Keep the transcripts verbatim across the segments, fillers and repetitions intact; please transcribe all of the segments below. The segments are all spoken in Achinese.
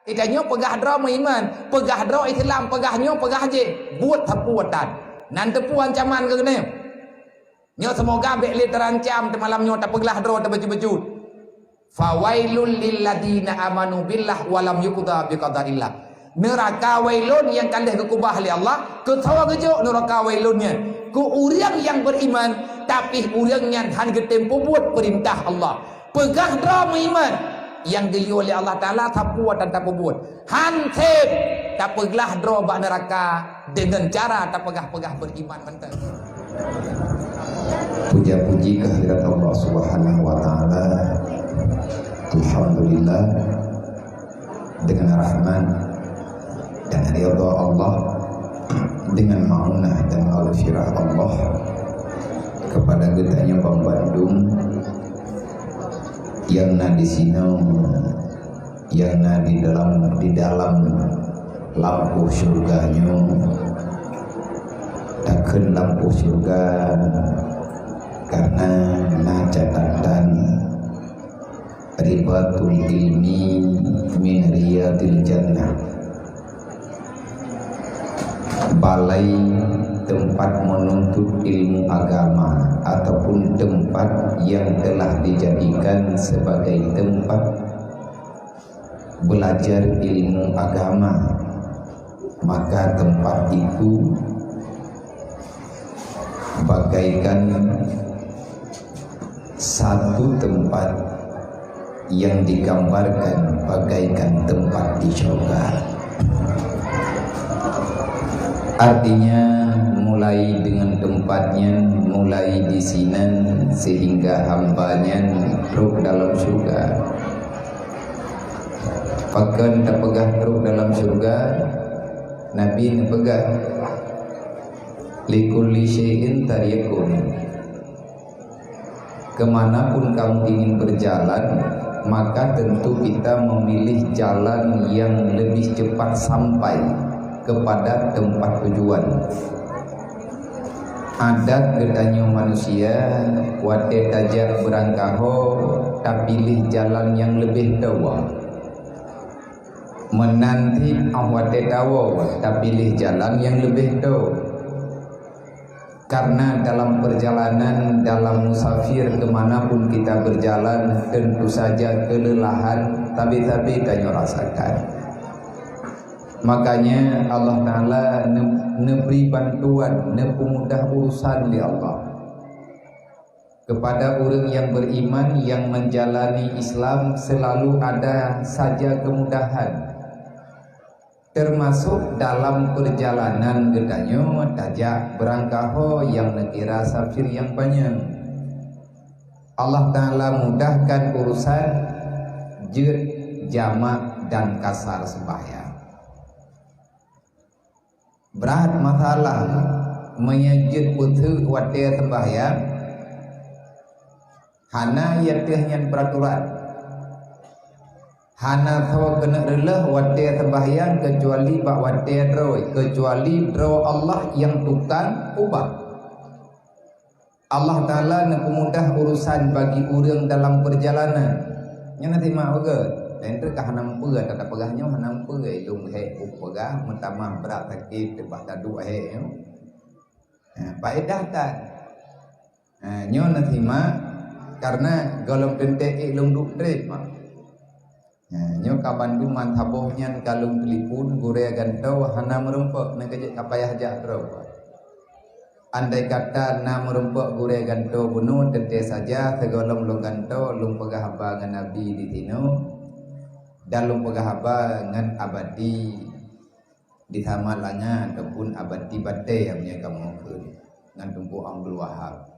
Geutanyoe peugah droe meuiman, peugah droe Islam, peugah nyoe, peugah jih, buet sapeue tan. Nan teupeue ancaman keu geutanyoe. Nyoe seumoga bék lé teurancam teumalam nyoe tapeuglah droe teubacut-bacut. "Fawailul lilladzina amanu billah wa lam yuqda biqadaillah." Neuraka wailun nyang ka lheueh geukubah lé Allah, keu soe geujok neuraka wailun nyan? Keu ureuëng nyang beriman, tapi ureuëng nyan hán geutem peubuet peurintah Allah. Peugah droe meuiman, nyang geuyue lé Allah Taala sapeue tan tapeubuet. Hán sép tapeuglah droe bak neuraka deungon cara tapeugah-peugah beriman mantong. Puja-puji kehadirat Allah Subhanahu wa Taala. Alhamdulillah, dengan rahmat dan ridha Allah, dengan maunah dan maghfirah Allah kepada geutanyoe banmandum nyang na di sinoe, nyang na di dalam, di dalam lampôh syeuruga nyoe. Takheun lampôh syeuruga karena na catatan, "Ribatul ilmi min riyadil jannah." Balai, tempat menuntut ilmu agama ataupun tempat yang telah dijadikan sebagai tempat belajar ilmu agama, maka tempat itu bagaikan satu tempat yang digambarkan bagaikan tempat di syurga. Artinya, mulai dengan tempat nyan, mulai di sinan sehingga hamba nyan trok dalam syurga. Pakon tapeugah trok dalam syurga? Nabi neupeugah, "Likulli syai'in tariqun." Kemanapun kamu ingin berjalan, maka tentu kita memilih jalan yang lebih cepat sampai kepada tempat tujuan. Adat geutanyoe manusia, watée tajak beurangkaho, tapiléh jalan nyang leubeh toh. Meunan cit óh watée tawoe, tapiléh jalan nyang leubeh toh. Karena dalam perjalanan, dalam musafir, kemanapun kita berjalan, tentu saja kelelahan tabe-tabe tanyoe rasakan. Makanya Allah Ta'ala ne-, neubri bantuan, neupeumudah urusan lé Allah. Kepada ureuëng yang beriman, yang menjalani Islam, selalu ada saja kemudahan. Termasuk dalam perjalanan geutanyoe tajak beurangkaho nyang neukira safir nyang panyang. Allah Ta'ala mudahkan urusan jeuet jamak dan kasar sembahyang. Brat masalah, meunyoe jeuet peuteuk watée sembahyang, hana yateuh nyan peraturan. Hana soe keuneuk reuloh watée sembahyang keucuali bak watée droe, keucuali droe Allah nyang tukang ubah. Allah Ta'ala neupeumudah urusan bagi ureuëng dalam perjalanan. Nyan na simak bagoe. Laén treuk ka hana meupeue, ata tapeugah nyoe hana meupeue, ilong hék peugah, meutamah brat sakét, teubah taduek hék nyoe. Ha, faedah tan. Ha, nyoe na simak, karena gohlom teuntée ilong duek treb mak. Nyoe ka bantuman saboh nyan ka lôn telepon gurée gantoe hana meurumpok, na keujeuet ka payah jak droe. Andai kata na meurumpok gurée gantoe bunoe teuntée saja sigohlom lôn gantoe lôn peugah haba ngon Abi di sinoe dan lôn peugah haba ngon Abati di Samalanga ataupun Abati Batée nyang kamoe kheun ngon Teungku Abdul Wahab.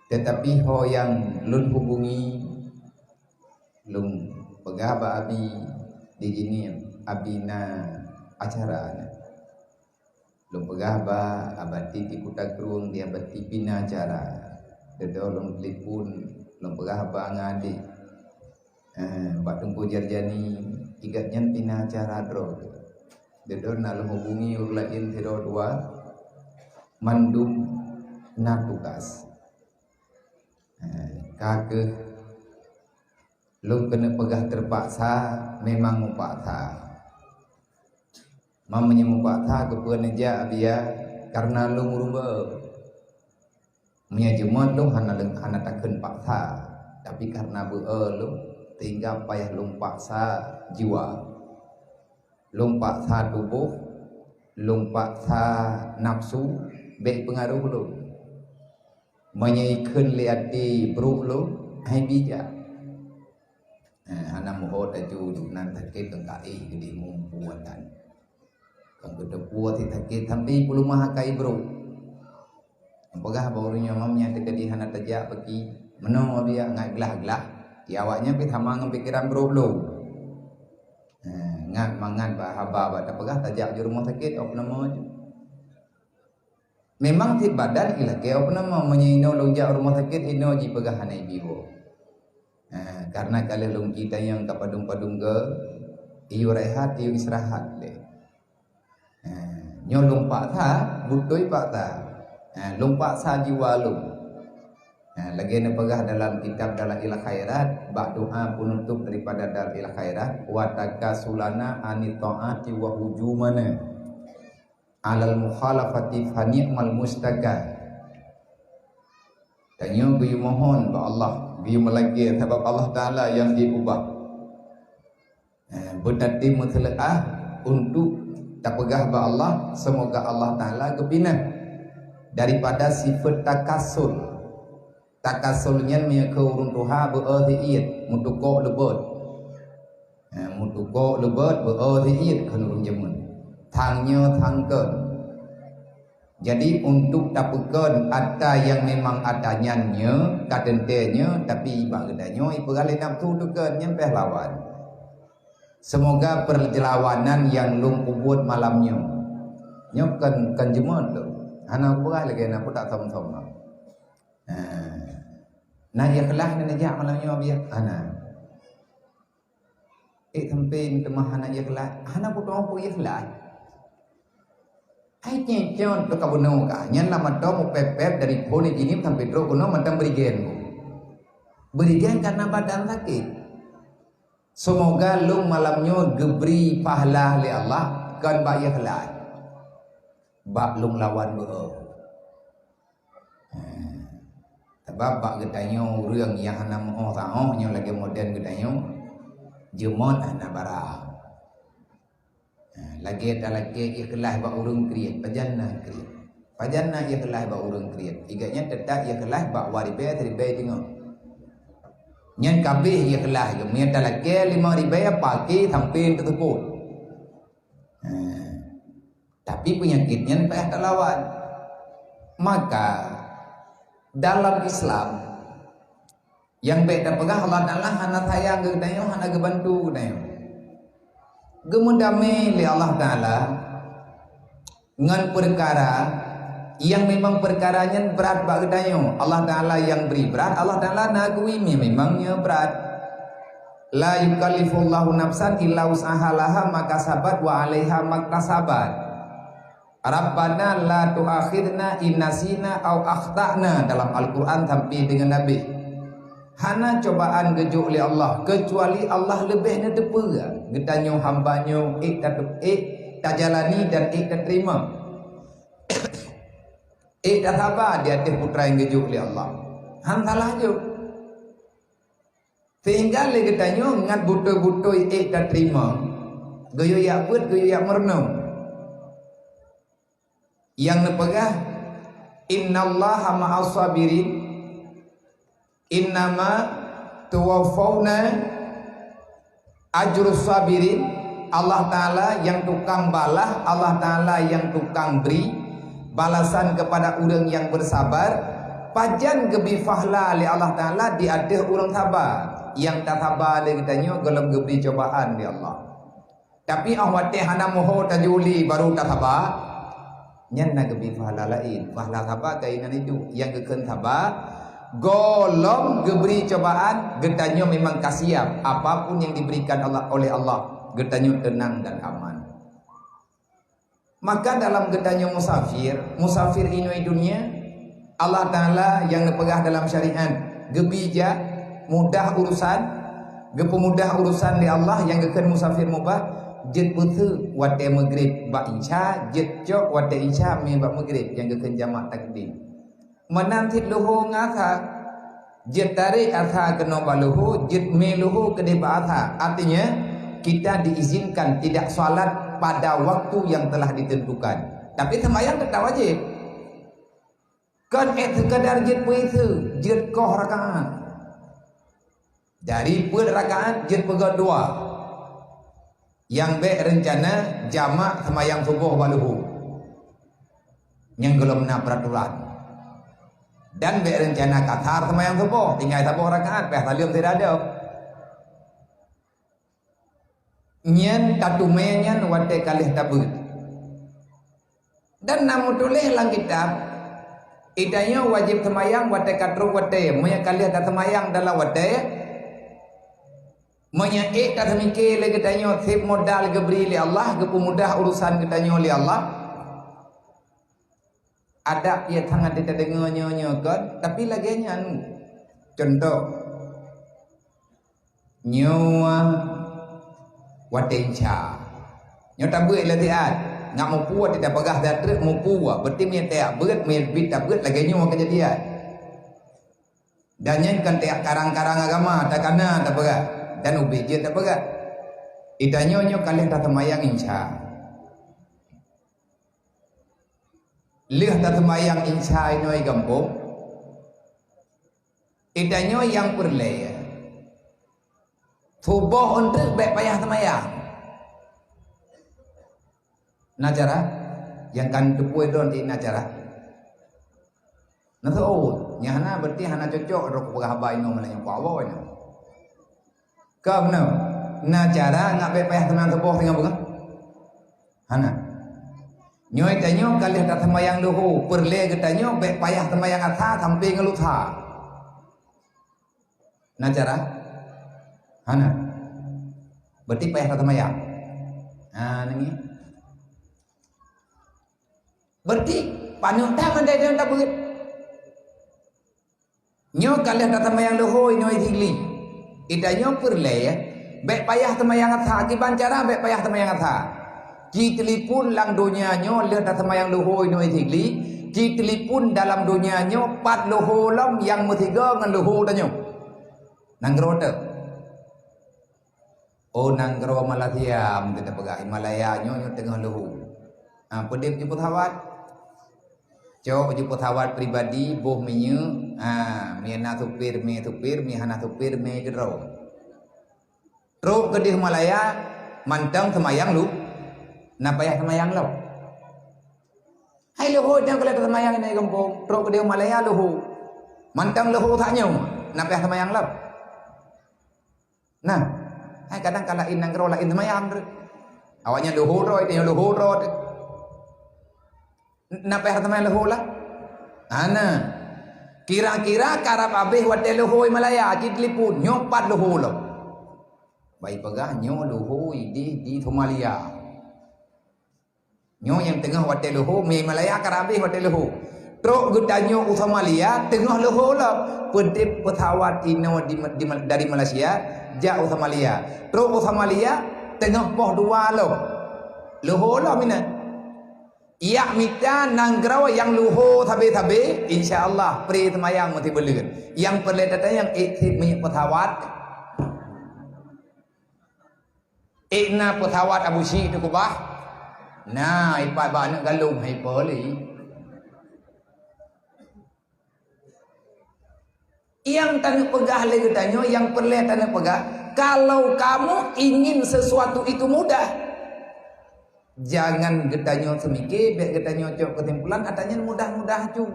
Tetapi ho nyang lôn hubungi Lôn peugah bak Abi di Jeunieb, Abi na acara nyan. Lôn peugah bak Abati di Kuta Krueng, di Abati pih na acara. Dudoe lôn telepon, lôn peugah bak ngon adék. Eh, bak Teungku Jarjani, igat nyan pih na acara droe. Dudoe na lôn hubungi ureuëng laén sidroe dua, mandum na tugas. Eh, ka keuh Lôn keuneuk peugah teupaksa, memang meupaksa. Meunyoe meupaksa keupeue neujak, Abiya, karena lôn ureuëng beuet. Meunyoe jeuet lôn hana lôn, hana takheun paksa, tapi karena beuet lôn, sehingga payah lôn paksa jiwa. Lôn paksa tuboh, lôn paksa nafsu, bék peungaroh lôn. Meunyoe ikheun lé até brok lôn, hai bijak. Eh, hana meuho taju nan sakét teuka éh geudeh mumpu atan. Kon geuteupeue si sakét sampai peuleumah akai brok. Peugah bak ureuëng nyoe, "Mam, nyan teukeudi hana tajak baki." Meunoe Abiya ngat glah-glah. Ya, awaknyan pih sama ngon pikeran brok lôn. Eh, ngat mangat bak haba bak tapeugah tajak ju rumoh sakét, ôk nama ju. Memang sit badan ilakée ôk nama, meunyoe inoe lôn jak rumoh sakét, inoe jipeugah hana jiwoe. Eh, karena ka lheueh lôn gitanyong ka padum-padum ge, iyue rehat, iyue istirahat lé. Eh, nyoe lôn paksa, beutôi paksa. Eh, lôn paksa jiwa lôn. Eh, lagée neupeugah dalam kitab Dalail Khairat, bak doa penutup daripada Dalail Khairat, "Wa takasulana anit taati wa hujumana alal mukhalafati fa ni'mal mustaka." Tanyoe geuyue mohon bak Allah, geuyue meulakée sabab Allah Taala nyang jiubah. Eh, beutatem meuseuleuah untuk tapeugah bak Allah, seumoga Allah Taala geupinah daripada sifeut takasul. Takasul nyan meunyoe keu ureuëng tuha beu-e siet, meutukok leubot. Eh, meutukok leubot, beu-e siet kheun ureuëng jameun. Thang nyoe thang kheun. Jadi, untuk tapeukon ata nyang memang ata nyan nyoe, ka teuntée nyoe, tapi bak geutanyoe ipeugah lé nafsu teukon, nyan payah lawan. Seumoga peurlawanan nyang lôn peubuet malam nyoe, nyoe kon, kon jeumeut lôn. Hana kupeugah lagée na, kutak thom-thom. Ha. Na ikhlas ngon neujak malam nyoe, Abiya? Hana. Eh, sampai teuma hana ikhlas, hana kuteumé peue ikhlas. Hai cicon teuka bunoe ka, nyan lam mata meupép-pép dari phon jihnyan sampai trok keunoe mantong beurigen. Beurigen karena badan sakét. Seumoga lôn malam nyoe geubri pahala lé Allah kon bak ikhlas, bak lôn lawan beu-e. Sabab bak geutanyoe ureuëng nyang hana meuoh saoh nyoe lagée modern geutanyoe, jeuet hana barang. Lagée talakée ikhlas bak ureuëng kriet, pajan na kriet? Pajan na ikhlas bak ureuëng kriet? Igat nyan teutap ikhlas bak dua ribée, siribée teungoh. Nyan ka abéh ikhlas geuh, meunyoe talakée limong ribée, pake sampai teuseupôt. Tapi peunyakét nyan payah talawan. Maka, dalam Islam, nyang bék tapeugah Allah Taala hana sayang keu geutanyoe, hana geubantu geutanyoe. Geumeudamé lé Allah Taala ngon peukara nyang memang peukara nyan brat bak geutanyoe. Allah Taala nyang bri brat, Allah Taala na geuyue memang nyoe brat. La yukallifullahu nafsan illa wus'aha, laha ma kasabat wa 'alaiha maktasabat. Rabbana la tu'akhidna in nasina aw akhtana dalam Al-Quran sampai deungon Nabi. Hana cobaan geujok lé Allah, keucuali Allah leubeh neuteupeue geutanyoe hamba nyoe ék tatup ék tajalani dan ék tateurimong. Ék tasaba di ateueh peukara nyang geujok lé Allah. Han salah jok. Sehingga lé geutanyoe ngat beutôi-beutôi ék tateurimong, geuyue jak beuet, geuyue jak meurunoe. Nyang neupeugah, "Innallaha ma'as sabirin, innama tuwaffauna ajrus sabirin." Allah Taala nyang tukang balah, Allah Taala nyang tukang bri balasan keupada ureuëng nyang beusabar. Pajan geubri pahala lé Allah Taala di ateueh ureuëng saba, nyang tasaba lé geutanyoe gohlom geubri cobaan lé Allah. Tapi óh watée hana meuho tajuli baru tasaba, nyan na geubri pahala laén. Pahala saba kainan itu nyang geukheun saba, gohlom geubri cobaan, geutanyoe memang ka siap. Apapun yang diberikan Allah, oleh Allah, geutanyoe teunang dan aman. Maka dalam geutanyoe musafir, musafir inoe dunia, Allah Taala nyang neupeugah dalam syariat, geubri jak, mudah urusan, Geupeumudah urusan lé Allah nyang geukheun musafir mubah, jeuet peue watée Maghrib bak Isya, jeuet cok watée Isya mé bak Maghrib nyang geukheun jamak takdim. Meunan cit Luho ngon Asar, jeuet tarek Asar keunoe bak Luho, jeuet mé Luho keudeh bak Asar. Artinya, kita diizinkan tidak salat pada waktu yang telah ditentukan. Tapi sembahyang tetap wajib. Kon ék sekadar jeuet peuiseuk, jeuet koh rakaat. Dari peuet rakaat jeuet peugöt dua. Nyang bék reuncana jamak seumayang suboh bak Luho. Nyang gohlom na peuraturan. Dan bék reuncana kasar seumayang suboh, tinggai saboh rakaat, payah saleuem sidadôb. Nyan tateumé nyan watée ka lheueh tabeuet. Dan na meutuléh lam kitab, geutanyoe wajéb seumayang watée ka trok watée, meunyoe ka lheueh taseumayang dalam watée, meunyoe ék taseumike lé geutanyoe seb modal geubri lé Allah, geupeumudah urusan geutanyoe lé Allah. Adak pih that tadeungoe nyoe-nyoe kon, tapi lagée nyan. Cuntoh, nyoe watée Isya. Nyoe tabeuet lé siat, ngat mupu watée tapeugah that treuk mupu, berarti meunyoe tajak beuet, meunyoe bit tabeuet lagée nyoe keujadian. Dan nyan kon tajak karang-karang agama, takana tapeugah, dan ubit jeuet tapeugah. Geutanyoe nyoe ka lheueh taseumayang Isya. Lheueh taseumayang Isya inoe gampông, geutanyoe nyang peureulée, suboh eunteuk bék payah seumayang. Na cara? Nyang ka neuteupeue droe na cara? Na seuôt, nyang hana berarti hana cocok droe kupeugah haba inoe meunan nyang kuwoe nyoe. Ka beuna, na cara ngat bék payah seumayang suboh singoh beungoh? Hana. Nyoe tanyoe ka lheueh taseumayang Luho, peureulée geutanyoe bék payah seumayang Asar sampoe ngon lusa. Na cara? Hana. Berarti payah taseumayang. Ha, nangih. Berarti paneuk that mandai deungon tabeuet. Nyoe ka lheueh taseumayang Luho inoe Sigli. Geutanyoe peureulée, bék payah seumayang Asar, kiban cara bék payah seumayang Asar. Ci teulipun lam donya nyoe lheueh taseumayang Luho inoe Sigli, ci teulipun dalam donya nyoe pat Luho lom nyang meusigoe ngon Luho tanyoe. Nanggroe teuh. Oh, nanggroe Malaysia, mungken tapeugah, Himalaya nyoe, nyoe teungoh Luho. Ha, peudeh jipeuet pesawat. Cok jipeuet pesawat pribadi, boh minyeuk, ha, mie na supir, mie supir, mie hana supir, mie keudroe. Trok keudeh Himalaya, mantong seumayang Lu-, na payah seumayang lom. Hai Luho nyang ka lheueh taseumayang inoe gampông, trok keudeh Himalaya Luho. Mantong Luho that nyoe, na payah seumayang lom. Nah, hai kadang ka laén nanggroe laén seumayang tu. Awaknyan Luho droe, tanyoe Luho droe tu. Na payah seumayang Luho lah. Hana. Kira-kira karab habéh watée Luho Himalaya, ci teulipun, nyoe pat Luho lom. Bai peugah nyoe Luho ideh di Somalia. Nyoe nyang teungoh watée Luho, mie Himalaya ka habéh watée Luho. Trok geutanyoe u Somalia, teungoh Luho lom. Peudeh pesawat inoe di, di, dari Malaysia, jak u Somalia. Trok u Somalia, teungoh poh dua lom. Luho lom inan. Jak mita nanggroe nyang Luho sabe-sabe, insya Allah, pre seumayang meusibuleuen. Nyang peureulée that nyang ék sit minyeuk pesawat. Ék na pesawat Abu Syik teukeubah? Na, ipat bak aneuk galong, hai peue lé. Nyang taneuk peugah lé geutanyoe, nyang peureulée taneuk peugah, kalau kamu ingin sesuatu itu mudah, jangan geutanyoe seumike, bék geutanyoe cok keusimpulan, ata nyan mudah-mudah cu.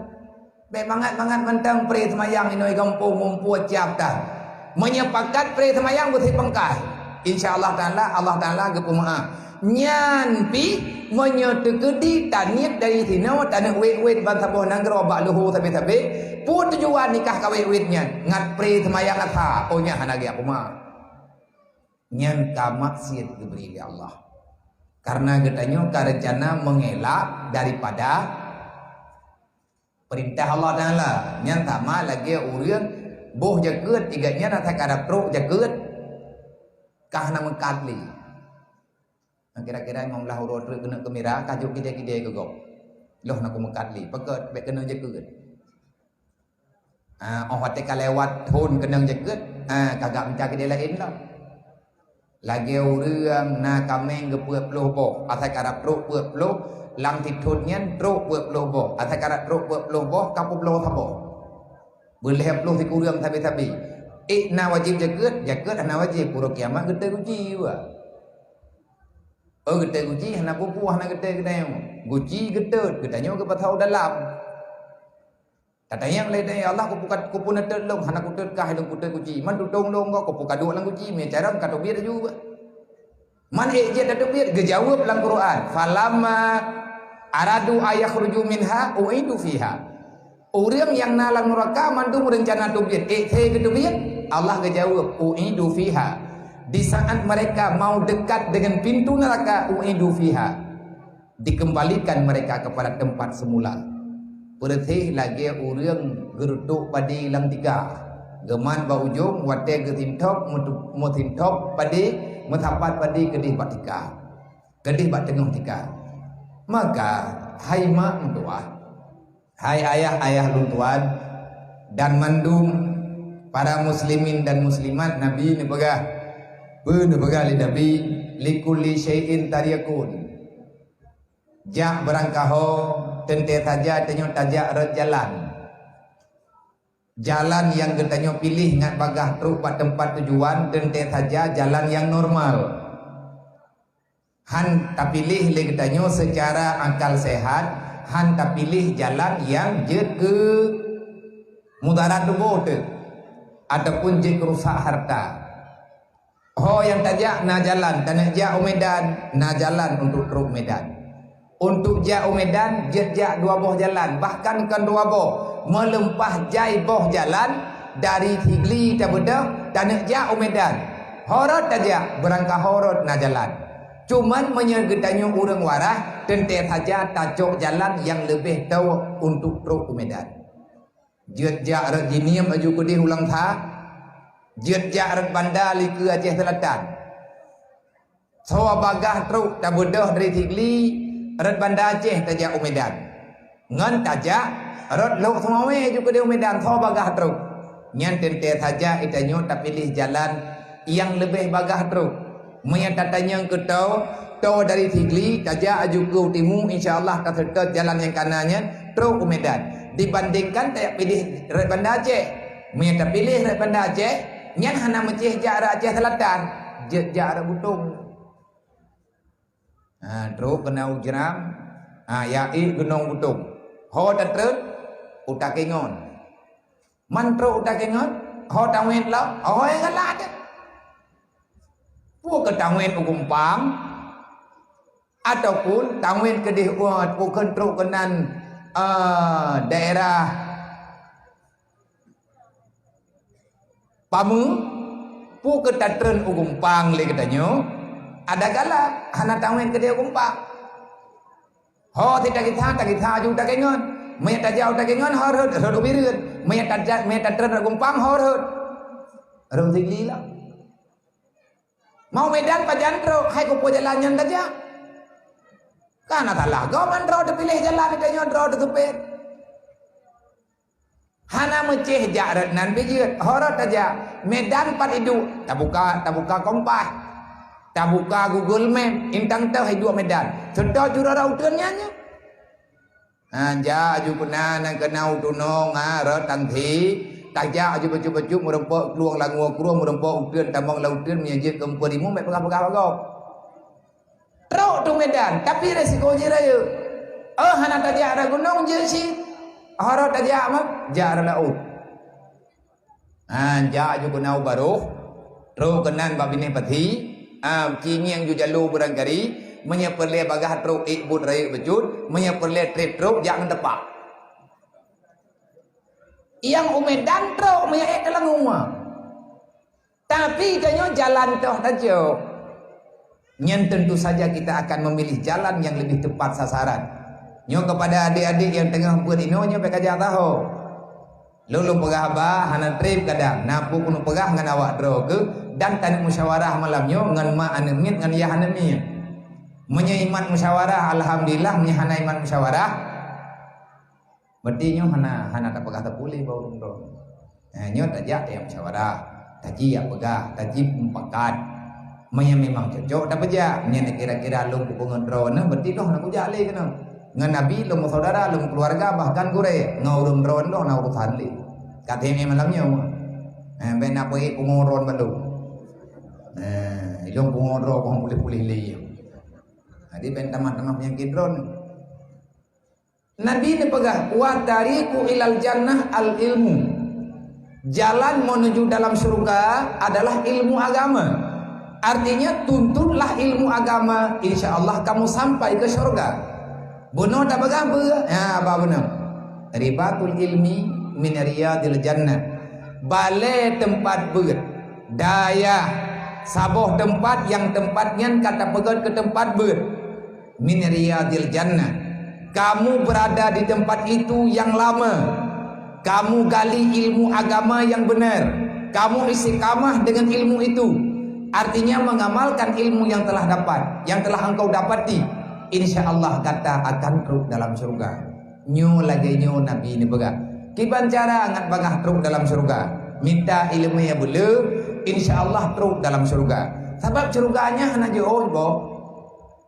Bék mangat-mangat mantong pre seumayang inoe gampông mumpue siab that. Meunyoe pakat pre seumayang beusih pangkai, insya Allah Taala, Allah Taala geupeumeu'ah. Nyan pih meunyoe teukeudi taniet dari sinoe taneuk wét-wét ban saboh nanggroe bak Luho sabe-sabe, peue tujuan nikah ka wét-wét nyan? Ngat pre seumayang Asar, oh nyan hana geujak peumeu'ah. Nyan ka maksiet geubri lé Allah. Karena geutanyoe ka reuncana mengelak daripada Peurintah Allah Taala nyan sama lagée ureuëng boh jakeuet, igat nyan asa ka trok jakeuet. Kah na meukat lé. Kira-kira limong blaih uroe treuk keuneuk keu mira, ka jok kidée-kidée keu gob. Loh na kumeukat lé, peugét bék keuneuk jakeuet. Ah, óh watée ka lewat thon keunong jakeuet, ah, ka gak mita keudeh laén lom. Lagée ureuëng na kaméng geupeuet ploh boh, asai karab trok peuet ploh, lam sithon nyan trok peuet ploh boh, asai karab trok peuet ploh boh, ka peubloe saboh. Beulhée ploh sikureueng sabe-sabe. Ék na wajéb jakeuet, jakeuet hana wajéb, uroe kiamat geuteuguci wa. Oh, geuteuguci hana peue-peue, hana geuteu geutanyoe. Guci geuteuet, geutanyoe geupasoe dalam. Tatanyong lé, "Ya Allah, kupukat, kupuneuteuet lôn, hana kuteuet kah lôn kuteuet guci. Man tutong lôn ko, kupukaduek lam guci, meucarông ka teubiet laju." Man ék jeuet tateubiet, geujaweueb lam Quran, "Falamma aradu ayakhruju minha u'idu fiha." Ureuëng nyang na lam nuraka mandum reuncana teubiet, ék thée geuteubiet, Allah geujaweueb, "U'idu fiha." Di saat mereka mau dekat dengan pintu neraka, "U'idu fiha." Dikembalikan mereka kepada tempat semula. Peureuséh lagée ureuëng geurutok padé lam tika. Geuman bak ujong watée geusintop, meutu-, meusintop padé, meusapat padé keudeh bak tika. Keudeh bak teungoh tika. Maka, hai mak meutuwah, hai ayah-ayah lôn tuan, dan mandum para muslimin dan muslimat, Nabi neupeugah, peue neupeugah lé Nabi, "Likulli syai'in tariqun." Jak beurangkaho, teuntée saja tanyoe tajak rot jalan. Jalan nyang geutanyoe piléh ngat bagaih trok bak teumpat tujuan, teuntée saja jalan nyang normal. Han tapiléh lé geutanyoe seucara akal sehat, han tapiléh jalan nyang jeuet keu mudarat tuboh teuh, ataupun jeuet keu rusak harta. Ho nyang tajak na jalan, taneuk jak u Medan, na jalan untuk trok Medan. Untuk jak u Medan, jeuet jak dua boh jalan, bahkan kon dua boh, meuleumpah jai boh jalan dari Sigli tabeudôh, taneuk jak u Medan. Ho rot tajak, beurangkaho rot na jalan. Cuman meunyoe geutanyoe ureuëng waras, teuntée saja tacok jalan nyang leubeh toe untuk trok u Medan. Jeuet jak rot Jeuniem aju keudeh u Langsa, jeuet jak rot banda likeue Aceh Selatan. Soe bagaih trok tabeudôh dari Sigli, rot Banda Aceh tajak u Medan. Ngon tajak rot Lhokseumawe aju keudeh u Medan, soe bagaih trok. Nyan teuntée saja geutanyoe tapiléh jalan nyang leubeh bagaih trok. Meunyoe tatanyong keu toe, toe dari Sigli, tajak aju keu timu, insya Allah taseutôt jalan nyang kana nyan trok u Medan. Dibandingkan tapiléh rot Banda Aceh. Meunyoe tapiléh rot Banda Aceh, nyan hana meucéh jak rot Aceh Selatan, jeuet jak rot Butong. Ha, trok keunan u Jram, ha, ya ék gunong Butong. Ho tatreun, u Takengon. Man trok u Takengon, ho tawét lom, ho nyang galak teuh. Peue keu tawét u Gumpang, ataupun tawét keudeh uet, peue keu trok keunan, eh, daerah Pameu, peue keu tatreun u Gumpang lé geutanyoe, ada galak, hana tawét keudeh u Gumpang. Ho sit tagisa, tagisa aju u Takengon. Meunyoe tajak u Takengon, ho rhot, rhot u Bireuen. Meunyoe tajak, meunyoe tatreun rot Gumpang, ho rhot, rhot Sigli lom. Mau Medan pajan trok, hai keupeue jalan nyan tajak. Ka na salah gob man droe teupiléh jalan, geutanyoe droe teuseupet. Hana meucéh jak rot nan pih jeuet, ho rot tajak. Medan pat iduek, tabuka, tabuka Kompas. Tabuka Google Map, intang teuh iduek Medan. Seutôt ju rot-rot uteuen nyan nyoe. Ha, jak aju keunan, keunan u Tunong, ha, rot Tangsi. Tajak aju bacut-bacut, meureumpok klueng Langue Krueng, meureumpok uteuen, tamong lam uteuen, meunyo jeuet keu Empeue Rimueng, bèk peugah-peugah bak gob. Trok tu Medan, tapi resiko jih rayeuk. Oh, hana tajak rot gunong, jeuet cit. Ho rot tajak mah, jak rot laôt. Ha, jak aju keunan u Barôh, trok keunan bak binéh Pasi, ha, cingieng ju jalô beurangkari, meunyoe peureulèe bagaih trok ék buet rayeuk bacut, meunyoe peureulèe trép trok jak ngon tapak. Nyang u Medan trok meunyoe ék teulangue. Tapi tanyoe jalan toh tajok. Nyan tentu saja kita akan memilih jalan yang lebih tepat sasaran. Nyoe kepada adik-adik yang tengah beuet inoe nyoe bèk kajak taho. Lôn lôn peugah haba hana trép kadang, na peue keuneuk peugah ngon awak droe keuh, Dan taneuk musyawarah malam nyoe ngon mak aneuk miet ngon yah aneuk miet. Meunyoe imat musyawarah, alhamdulillah, meunyoe hana imat musyawarah, berarti nyoe hana, hana tapeugah tapuléh bak ureuëng droe. Eh, nyoe tajak tajak musyawarah, taji jak peugah, taji mupakat. Meunyoe memang cocok tapeujak, meunyoe kira-kira lôn kupeungeut droeneuh, berarti lôn hana kujak lé keunoe. Ngon Nabi lôn meusaudara, lôn keuluwarga, bahkan gurée, ngon ureuëng droeneuh lôn hana urusan lé. Ka teumé malam nyoe. Eh, bék na peue pungo droen bak lôn. Eh, ilôn pungo droe kong puléh-puléh lé. Jadi bék tamah-tamah peunyakét droen. Nabi neupeugah, "Wa tariqu ilal jannah al ilmu." Jalan menuju dalam syurga adalah ilmu agama. Artinya, tuntutlah ilmu agama, insya Allah kamu sampai ke syurga. Bunoe tapeugah beu, ya, apa bunoe? Ribatul ilmi min riyadil jannah. Balée teumpat beuet, dayah, saboh teumpat nyang teumpat nyan ka tapeugét keu teumpat beuet. Min riyadil jannah. Kamu berada di tempat itu yang lama. Kamu gali ilmu agama yang benar. Kamu istiqamah dengan ilmu itu. Artinya mengamalkan ilmu yang telah dapat, yang telah engkau dapati. Insya Allah gata akan trok dalam syurga. Nyoe lagée nyoe Nabi neupeugah. Kiban cara ngat bagaih trok dalam syurga? Mita ileumé nyang beuleu, insya Allah trok dalam syurga. Sabab syurga nyan hana jiôh boh.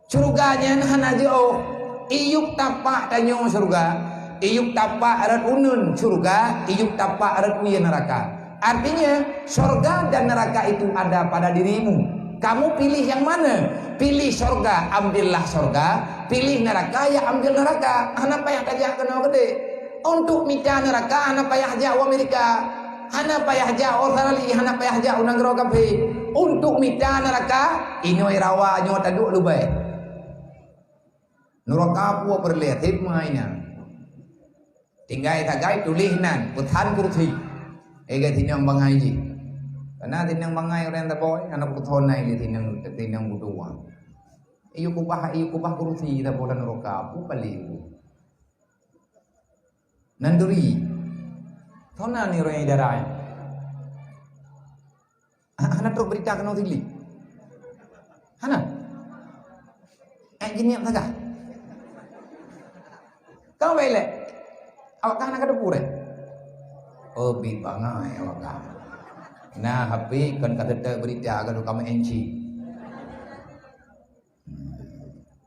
Syurga nyan hana jiôh. Iyup tapak tanyoe syurga. Iyup tapak rot uneuen syurga, iyup tapak rot u ie neuraka. Artinya, syurga dan neraka itu ada pada dirimu. Kamu pilih yang mana? Pilih syurga, ambillah syurga. Pilih neraka, ya ambil neraka. Hana payah tajak keunoe keudeh. Untuk mita neraka, hana payah jak u Amerika. Hana payah jak u Australia, hana payah jak u nanggroe kafé. Untuk mita neraka, inoe rawa nyoe taduek leubeh. Nuraka peue peureulée, tieb meuainan. Tinggai sagai tuléh nan, peuthan kursi. Ega tinong bangai jih. Karena tinong bangai ureuëng taboi, aneuk peuthon nai lé tinong, tinong budoe. Iyup kubah, iyup kubah kursi taboi lam nuraka, peue kali. Nan duri. Thon na ni ureuëng idara nyan. Ha-, hana trok berita keunoe sili. Hana. Eh, jiniep sagai. Kau belek. Awak kan hana ka teupeu deh. Oh, bi bangai awak kan. Nah, H P kon ka teuteu berita ka duka M N C. Hmm.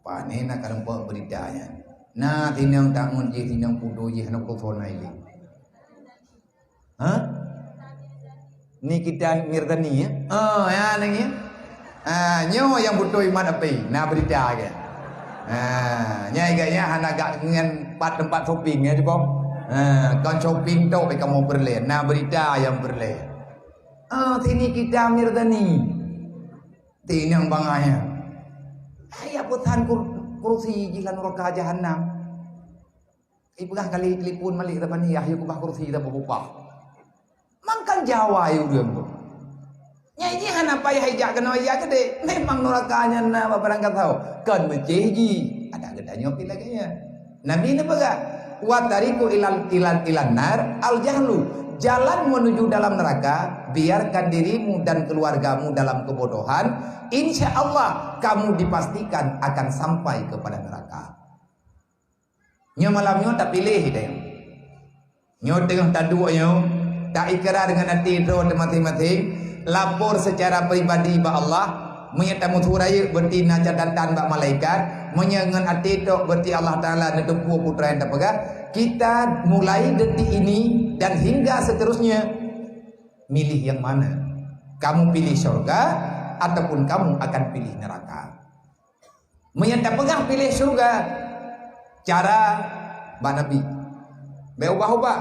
Pane na ka rumpok berita nyan. Na tinong tangon jih, tinong pudo jih, hana urusan lain. Ha? Nikita Mirzani, ya? Oh, ya, nang ya. Ah, nyoe nyang beutôi mat api. Na berita ke? Ah, nyai gaya hana gak ngen pat tempat shopping ya, cuba. Ah, kon shopping tok kamu perle. Na berita nyang perle. Ah, sini kita Mirzani. Tinong bangai nyan. Hai, ya peuthan kur-, kursi jih lam nuraka jahanam. Ipeugah kali telepon malik Rabani, "Yah, yuk ubah kursi dah beupah." Mangkan Jawa yuk ureuëng tu. Nyai jih hana payah ijak keunoe iya keudeh. Memang nuraka nyan na barang ka tau. Kon meucéh jih. Ada geutanyoe pih lagée nyan. Nabi neupeugah, "Wa tariqu ilal, ilal, ilan nar al jahlu." Jalan menuju dalam neraka, biarkan dirimu dan keluargamu dalam kebodohan, insya Allah kamu dipastikan akan sampai kepada neraka. Nyoe malam nyoe tapiléh deh. Nyoe teungoh taduek nyoe, taikrar ngon até droe teumaséng-maséng, lapor secara pribadi bak Allah. Meunyoe tameusu rayeuk, berarti na catatan bak malaikat. Meunyoe ngon até tok, berarti Allah Taala neuteupeue peue nyang tapeugah. Kita mulai detik ini dan hingga seterusnya, milih yang mana? Kamu pilih syurga ataupun kamu akan pilih neraka? Meunyoe tapeugah piléh syeuruga, cara bak Nabi. Bék ubah-ubah.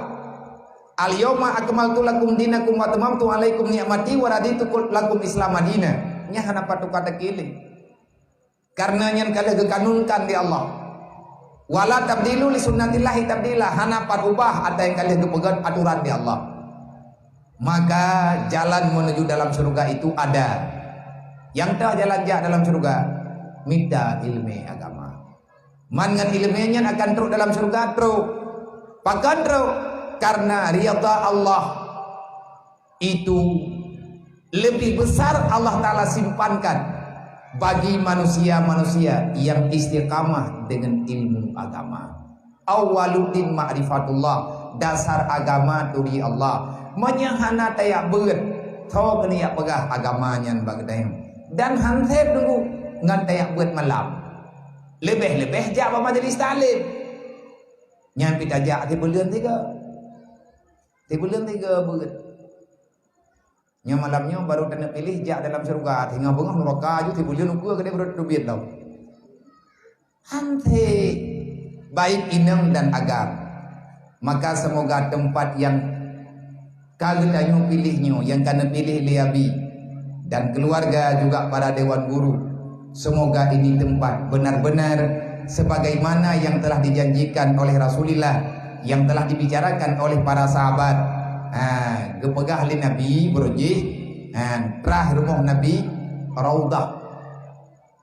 "Al-yauma akmaltu lakum dinakum wa atmamtu alaikum ni'mati wa raditu lakum Islam madina." Nyan hana pat tuka takheun lé. Karena nyan ka lheueh geukanunkan di Allah. "Wala tabdilu li sunnatillahi tabdila." Hana pat ubah ata nyang ka lheueh geupeugét aturan di Allah. Maka jalan menuju dalam syurga itu ada. Nyang toh jalan jak dalam syurga, mita ileumé agama. Man ngon ileumé nyan akan trok dalam syurga, trok. Pakon trok? Karena ridha Allah itu Lebih besar Allah Ta'ala simpankan bagi manusia-manusia yang istiqamah dengan ilmu agama. Awwaluddin ma'rifatullah, dasar agama turi Allah. Meunyoe hana tajak beuet, tho keuneuk jak peugah agama nyan bak geutanyoe. Dan han sép teungku ngon tajak beuet malam. Leubeh-leubeh jak bak majelis taklim. Nyan pih tajak sibuleuen tiga. Sibuleuen tiga beuet. Nyoe malam nyoe barô taneuk piléh jak dalam syeuruga, singoh beungoh nuraka aju sibuleuen ukeue keudéh beureukat teubiet lom. Anté baik inong dan agam. Maka semoga tempat yang ka geutanyoe piléh nyoe, yang ka neupiléh lé Abi dan keluarga juga para dewan guru, semoga ini tempat benar-benar sebagaimana yang telah dijanjikan oleh Rasulullah, yang telah dibicarakan oleh para sahabat. Ha, geupeugah lé Nabi, beureukat jih, ha, trah rumoh Nabi, raudhah.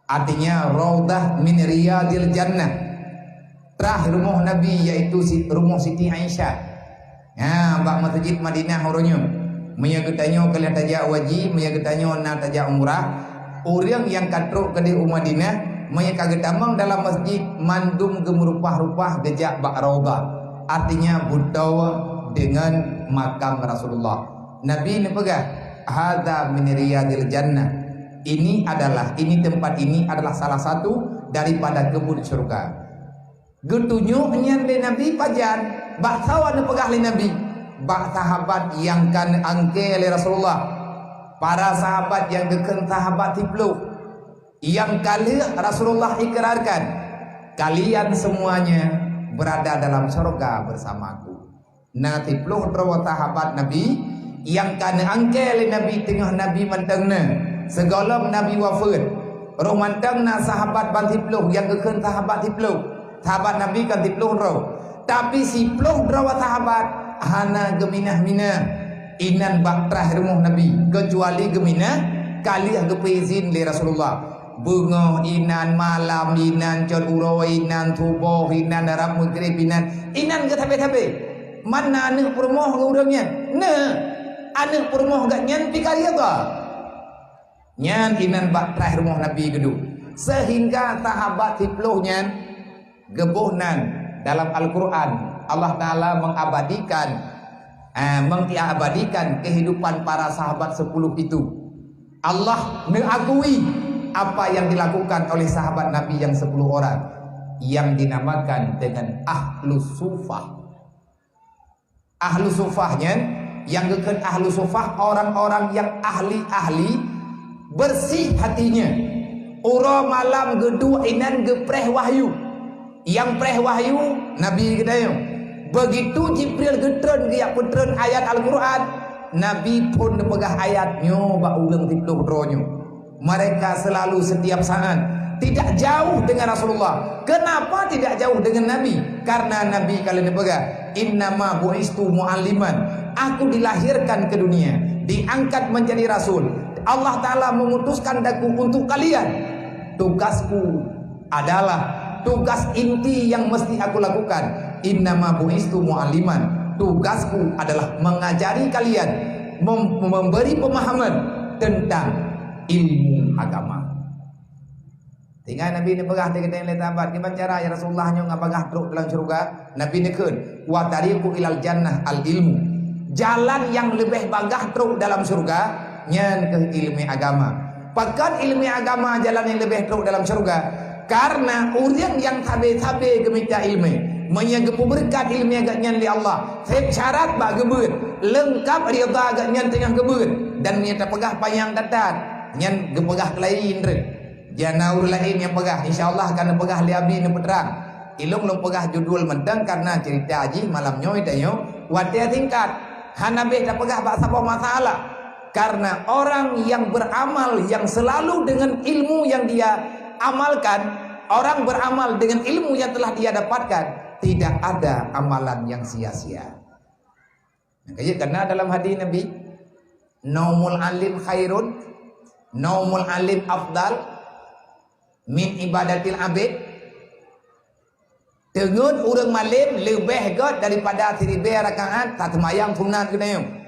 Artinya, raudhah min riyadil jannah. Trah rumoh Nabi, yaitu si-, rumoh Siti Aisyah. Ha, bak Masjid Madinah uroe nyoe. Meunyoe geutanyoe ka lheueh tajak haji, meunyoe geutanyoe na tajak umrah, ureuëng nyang ka trok keudéh u Madinah, meunyoe ka geutamong dalam masjid, mandum geumeurumpah-rumpah geujak bak raudhah. Artinya, beutôi deungon makam Rasulullah. Nabi neupeugah, "Hadza min riyadil jannah." Ini adalah, ini tempat ini adalah salah satu daripada kebun syurga. Geutunyok nyan lé Nabi pajan, bak sawa neupeugah lé Nabi, bak sahabat nyang ka neuangkée lé Rasulullah. Para sahabat nyang geukheun sahabat siploh, nyang ka lheueh Rasulullah ikrarkan, "Kalian semuanya berada dalam sorga bersamaku." Na siploh droe sahabat Nabi nyang ka neuangkée lé Nabi teungoh Nabi mantong na, sigohlom Nabi wafeuet. Roh mantong na sahabat ban siploh nyang geukheun sahabat siploh. Sahabat Nabi kan siploh droe. Tapi siploh droe sahabat hana geuminah-minah inan bak trah rumoh Nabi, keucuali geuminah ka lheueh geupeuizin lé Rasulullah. Beungoh inan, malam inan, cot uroe inan, suboh inan, rab meugrib inan, inan geusabe-sabe. Man na aneuëk peurumoh ureuëng nyan? Na. Aneuëk peurumoh geuh nyan pih ka ridha. Nyan inan bak trah rumoh Nabi geuduek. Sehingga sahabat siploh nyan geuboh nan dalam Al-Quran. Allah Taala mengabadikan, eh, mengabadikan kehidupan para sahabat sepuluh itu. Allah mengakui apa yang dilakukan oleh sahabat Nabi yang sepuluh orang yang dinamakan dengan Ahlus Sufah. Ahlu Sufah nyan, nyang geukheun Ahlu Sufah orang-orang nyang ahli-ahli, bersih hatinya. Uroe malam geuduek inan geupreh wahyu. Nyang preh wahyu Nabi geutanyoe. Begitu Jibril geutreun geujak peutreun ayat Al-Quran, Nabi phon neupeugah ayat nyoe bak ureuëng siploh droe nyoe. Mereka selalu setiap saat tidak jauh dengan Rasulullah. Kenapa tidak jauh dengan Nabi? Karena Nabi ka lheueh neupeugah, "Innama bu'istu mu'alliman." Aku dilahirkan ke dunia, diangkat menjadi rasul. Allah Taala mengutuskan aku untuk kalian. Tugasku adalah, tugas inti yang mesti aku lakukan. "Innama bu'istu mu'alliman." Tugasku adalah mengajari kalian, mem-, memberi pemahaman tentang ilmu agama. Tinggai Nabi neupeugah, digeutanyoe lé sahabat, "Kiban cara ya Rasulullah nyoe ngon bagah trok dalam syeuruga?" Nabi neukheun, "Wa tariqu ilal jannah al ilmu." Jalan nyang leubeh bagah trok dalam syeuruga nyan keuh ileumé agama. Pakon ileumé agama jalan nyang leubeh trok dalam syeuruga? Karena ureuëng nyang sabe-sabe geumita ileumé, meunyoe geupeubeureukat ileumé gobnyan lé Allah, sép syarat bak geubeuet, leungkap ridha gobnyan teungoh geubeuet, dan meunyoe tapeugah panyang that-that, nyan geupeugah keulain reueh. Jana ureuëng laén nyang peugah, insya Allah ka neupeugah lé Abi neupeutrang. Ilôn lôn peugah judul mantong karena cerita jih malam nyoe tanyoe watée singkat. Hana beh tapeugah bak saboh masalah. Karena orang yang beramal yang selalu dengan ilmu yang dia amalkan, orang beramal dengan ilmu yang telah dia dapatkan, tidak ada amalan yang sia-sia. Nyang ka jeuet kana dalam hadis Nabi, "Naumul alim khairun, naumul alim afdal min ibadatil abid." Teungeut ureuëng malem leubeh gét daripada siribée rakaat taseumayang sunat geutanyoe.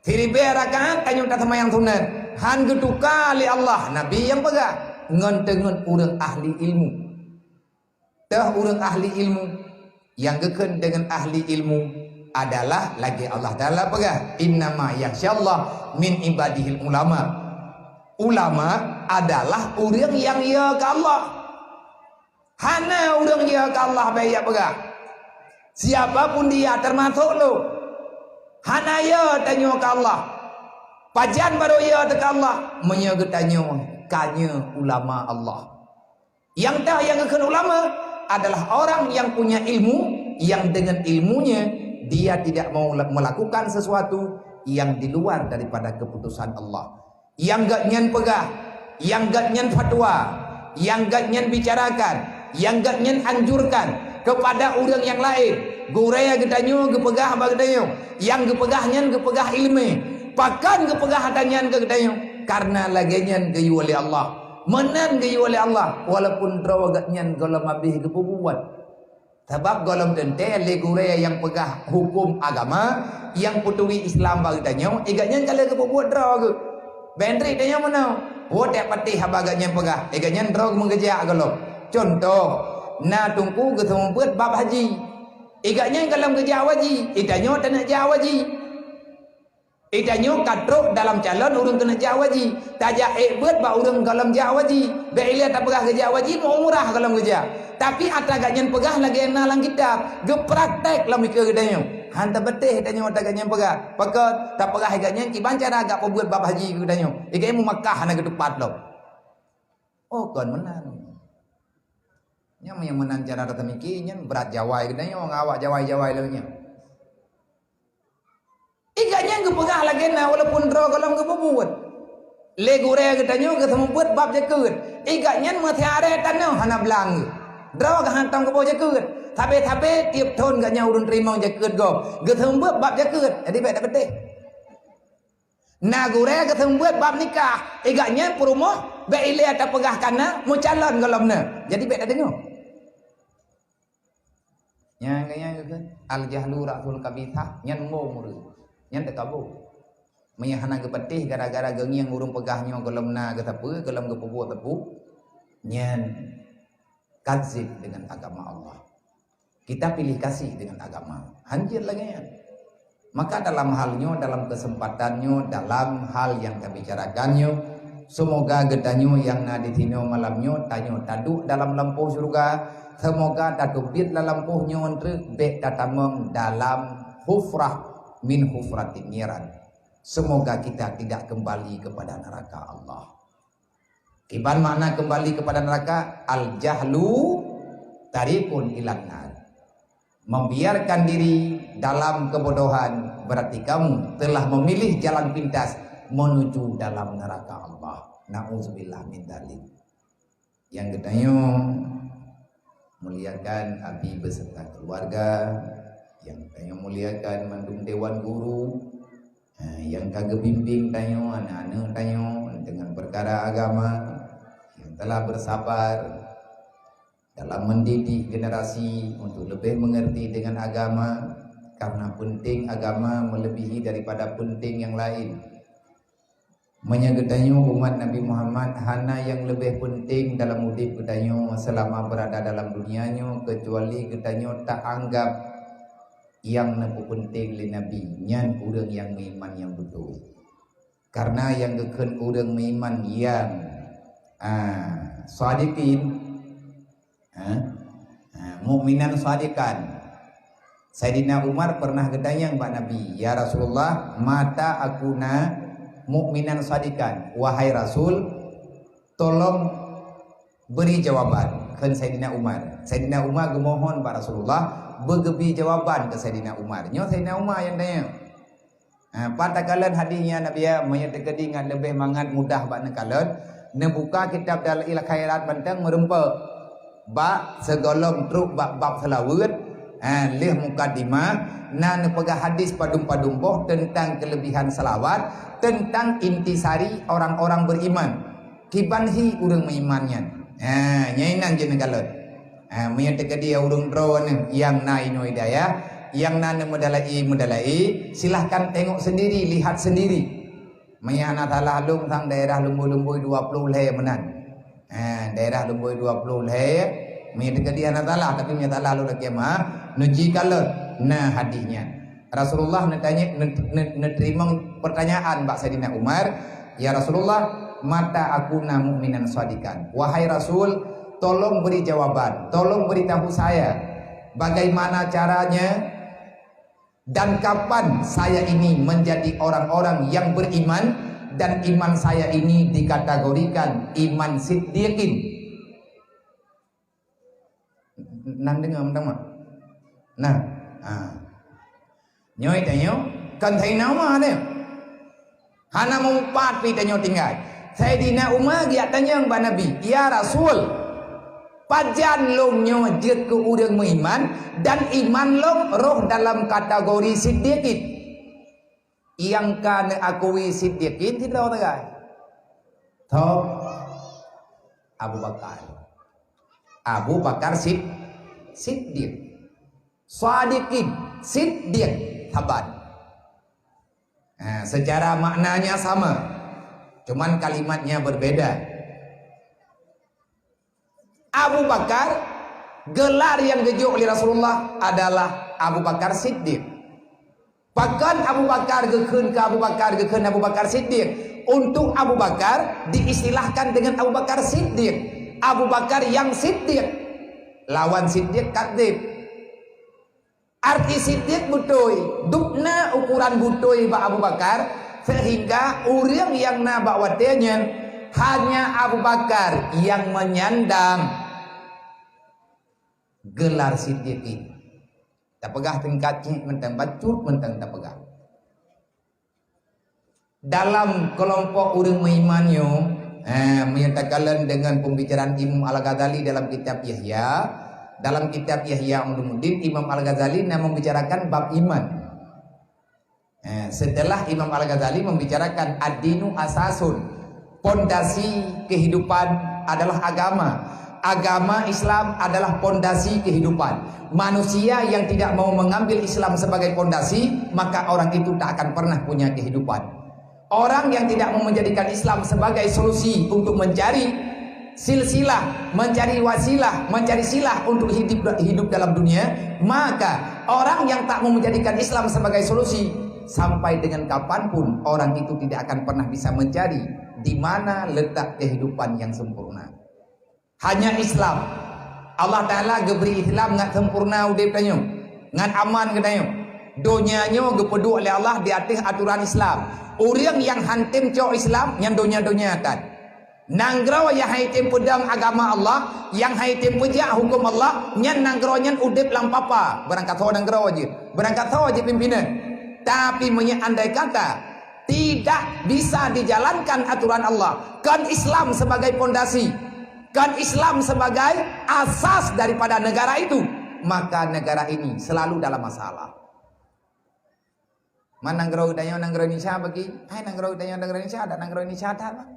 Siribée rakaat tanyoe taseumayang sunat, han geutuka lé Allah, Nabi nyang peugah, ngon teungeut ureuëng ahli ilmu. Teuh ureuëng ahli ilmu nyang geukheun deungon ahli ilmu adalah lagée Allah Taala peugah, "Innama yakhsyallaha min ibadihil ulama." Ulama adalah ureuëng nyang yö keu Allah. Hana ureuëng yö keu Allah, bék jak peugah, "Siapa pun dia, termasuk lôn." Hana yö tanyoe keu Allah. Pajan barô yö teuh keu Allah? Meunyoe geutanyoe ka nyoe ulama Allah. Nyang teuh nyang geukheun ulama adalah orang yang punya ilmu, yang dengan ilmunya dia tidak mau la-, melakukan sesuatu yang di luar daripada keputusan Allah. Nyang gobnyan peugah, nyang gobnyan fatwa, nyang gobnyan bicarakan, nyang gobnyan anjurkan kepada ureuëng nyang laén. Gurée geutanyoe geupeugah bak geutanyoe, nyang geupeugah nyan geupeugah iéleumé. Pakon geupeugah ata nyan keu geutanyoe? Karena lagée nyan geuyue lé Allah. Meunan geuyue lé Allah, walaupun droe gobnyan gohlom habéh geupeubuet. Sabab gohlom teuntée lé gurée nyang peugah huköm agama, nyang peuturi Islam bak geutanyoe, i gobnyan ka lheueh geupeubuet droe geuh. Bék treuk tanyoe meunoe. Woe tak patéh haba gobnyan peugah, i gobnyan droe meugeujak gohlom. Cuntoh, na teungku geuseumeubeuet bab haji. I gobnyan gohlom geujak haji, i tanyoe taneuk jak haji. I tanyoe ka trok dalam calon ureuëng keuneuk jak haji. Tajak ék beuet bak ureuëng gohlom jak haji. Bék ilée tapeugah geujak haji, meu umrah gohlom geujak. Tapi ata gobnyan peugah lagée na lam kitab, geupraktek lam mikeue geutanyoe. Han tapatéh tanyoe ata gobnyan peugah. Pakon? Tapeugah i gobnyan kiban cara gak peubeuet bab haji keu geutanyoe. I gobnyan meumakah hana geutupat lom. Oh, kon meunan. Nyang, nyang meunan cara tatamiki nyan brat jawai geutanyoe ngon awak jawai-jawai lom nyan. I gobnyan geupeugah lagée na walaupun droe gohlom geupeubuet. Lé gurée geutanyoe geuseumeubeuet bab jakeuet. I gobnyan meusiaré tanoh hana blang geuh. Droe geuhantom geuboh jakeuet. Sabe-sabe tieb thon gobnyan ureuëng teurimong jakeuet gob. Geuseumeubeuet bab jakeuet. Jadi bék tapatéh. Na gurée geuseumeubeuet bab nikah. I gobnyan peurumoh bék ilée tapeugah kana meucalon gohlom na. Jadi bék tadeungoe. Nyang, nyang, al-jahlu ra'sul khabithah, nyan mo mureueng. Nyan teuka bo. Meunyoe hana geupatéh gara-gara geungieng ureuëng peugah nyoe gohlom na geusapeue, gohlom geupeubuet sapeue, nyan kazib dengan agama Allah. Kita pilih kasih dengan agama. Hanjeuet lagée nyan. Maka dalam hal nyoe, dalam kesempatan nyoe, dalam hal nyang tabicarakan nyoe, semoga geutanyoe nyang na di sinoe malam nyoe, tanyoe taduek dalam lampôh syeuruga. Semoga tateubiet lam lampôh nyoe treuk, bék tatamong dalam hufrah min hufratin niran. Semoga kita tidak kembali kepada neraka Allah. Kiban makna kembali kepada neraka? Al-jahlu tariqun ilan nar. Membiarkan diri dalam kebodohan berarti kamu telah memilih jalan pintas menuju dalam neraka Allah. Na'udzubillah min dzalik. Nyang geutanyoe muliakan abi beserta keluarga, nyang geutanyoe muliakan mandum dewan guru, eh, nyang ka geubimbing tanyoe, aneuk-aneuk tanyoe dengan perkara agama, yang telah bersabar dalam mendidik generasi untuk lebih mengerti dengan agama, karena penting agama melebihi daripada penting yang lain. Meunyoe geutanyoe umat Nabi Muhammad hana nyang leubeh peunteng dalam udeb geutanyoe seulama beurada dalam dunia nyoe, keucuali geutanyoe taanggab nyang neupeupeunténg lé Nabi, nyan ureuëng nyang meuiman nyang beutôi. Karena nyang geukheun ureuëng meuiman nyang, a, shadiqin, ha? Ha, mukminan shadiqan. Saidina Umar pernah geutanyong bak Nabi, "Ya Rasulullah, mata akuna mukminan shadiqan?" Wahai Rasul, tolong beri jawaban, kheun Saidina Umar. Saidina Umar geumohon bak Rasulullah, beugeubri jawaban keu Saidina Umar. Nyoe Saidina Umar nyang tanyong. Ha, pat takalon hadis nyan, Nabi, ya, meunyoe teukeudi ngat leubeh mangat mudah bak neukalon, neubuka kitab Dalail Khairat mantong meureumpok. Bak sigohlom trok bak bab seulaweuet, ha, lheueh mukadimah, na neupeugah hadis padum-padum boh teuntang keuleubehan seulaweuet, teuntang intisari orang-orang beriman. Kiban hi ureuëng meuiman nyan. Ha, nyan inan jeuet neukalon. Ha, meunyoe teukeudi ureuëng droeneuh nyang na inoe hidayah, Nyang na neumeudalai-meudalai, silahkan tengok sendiri, lihat sendiri. Meunyo hana salah lôn sang daerah Lumbôi-Lumbôi dua ploh lhèe meunan. Eh, daerah Lumbôi dua ploh lhèe, meunyo teukeudi hana salah, tapi meunyo salah lôn lakèe meu'ah, neuji kalon na hadih nyan. Rasulullah neutanyong, ne-, ne-, neuteurimong peurtanyaan bak Saidina Umar, "Ya Rasulullah, mata akuna mu'minan shadiqan?" Wahai Rasul, tolong beri jawaban, tolong beritahu saya, bagaimana caranya dan kapan saya ini menjadi orang-orang yang beriman dan iman saya ini dikategorikan iman siddiqin? Nan deungoe mantong mak? Nah, ha. Nyoe tanyoe, kon Saidina Umar nyoe. Hana meupat pih tanyoe tinggai. Saidina Umar geujak tanyong bak Nabi, "Ya Rasul, pajan lôn nyoe jeuet keu ureueng meuiman dan iman lôn roh dalam kategori siddiqin?" Nyang ka neuakui siddiqin sidroe sagai. Tho, Abu Bakar. Abu Bakar Sid-, Siddiq. Shadiqin, Siddiq, saban. Nah, secara maknanya sama, cuman kalimatnya berbeda. Abu Bakar, gelar nyang geujok lé Rasulullah adalah Abu Bakar Siddiq. Pakon Abu Bakar geukheun keu Abu Bakar, geukheun Abu Bakar Siddiq? Untuk Abu Bakar diistilahkan dengan Abu Bakar Siddiq. Abu Bakar nyang siddiq. Lawan siddiq kadzib. Arti siddiq beutôi, dubna ukuran beutôi bak Abu Bakar, sehingga ureueng nyang na bak watèe nyan hanya Abu Bakar nyang menyandang gelar siddiqin. Tapeugah tingkat cit mantong, bacut mantong tapeugah. Dalam keulompok ureueng meuiman nyoe, eh, meunyoe takalon deungon pembicaraan Imam Al-Ghazali dalam kitab Yahya, dalam kitab Yahya Ulumuddin, Imam Al-Ghazali na membicarakan bab iman. Eh, setelah Imam Al-Ghazali membicarakan ad-dinu asasun, pondasi kehidupan adalah agama. Agama Islam adalah pondasi kehidupan. Manusia yang tidak mau mengambil Islam sebagai pondasi, maka orang itu tak akan pernah punya kehidupan. Orang yang tidak mau menjadikan Islam sebagai solusi untuk mencari silsilah, mencari wasilah, mencari silah untuk hidup, hidup dalam dunia, maka orang yang tak mau menjadikan Islam sebagai solusi, sampai dengan kapanpun orang itu tidak akan pernah bisa mencari di mana letak kehidupan yang sempurna. Hanya Islam. Allah Ta'ala geubri Islam ngat sempurna udeb tanyoe, ngat aman geutanyoe. Donya nyoe geupeuduek lé Allah di ateueh atoran Islam. Ureueng nyang han tem cok Islam, nyan donya-donya that. Nanggroe nyang han tem peudong agama Allah, nyang han tem peujak huköm Allah, nyan nanggroe nyan udeb lam papa. Beurangkasoe nanggroe jih, beurangkasoe jih pimpinan. Tapi meunyoe andai kata tidak bisa dijalankan aturan Allah, kon Islam sebagai pondasi, kon Islam sebagai asas daripada negara itu, maka negara ini selalu dalam masalah. Man nanggroe geutanyoe nanggroe Indonesia bagi? Hai nanggroe geutanyoe nanggroe Indonesia, adak nanggroe Indonesia that mah.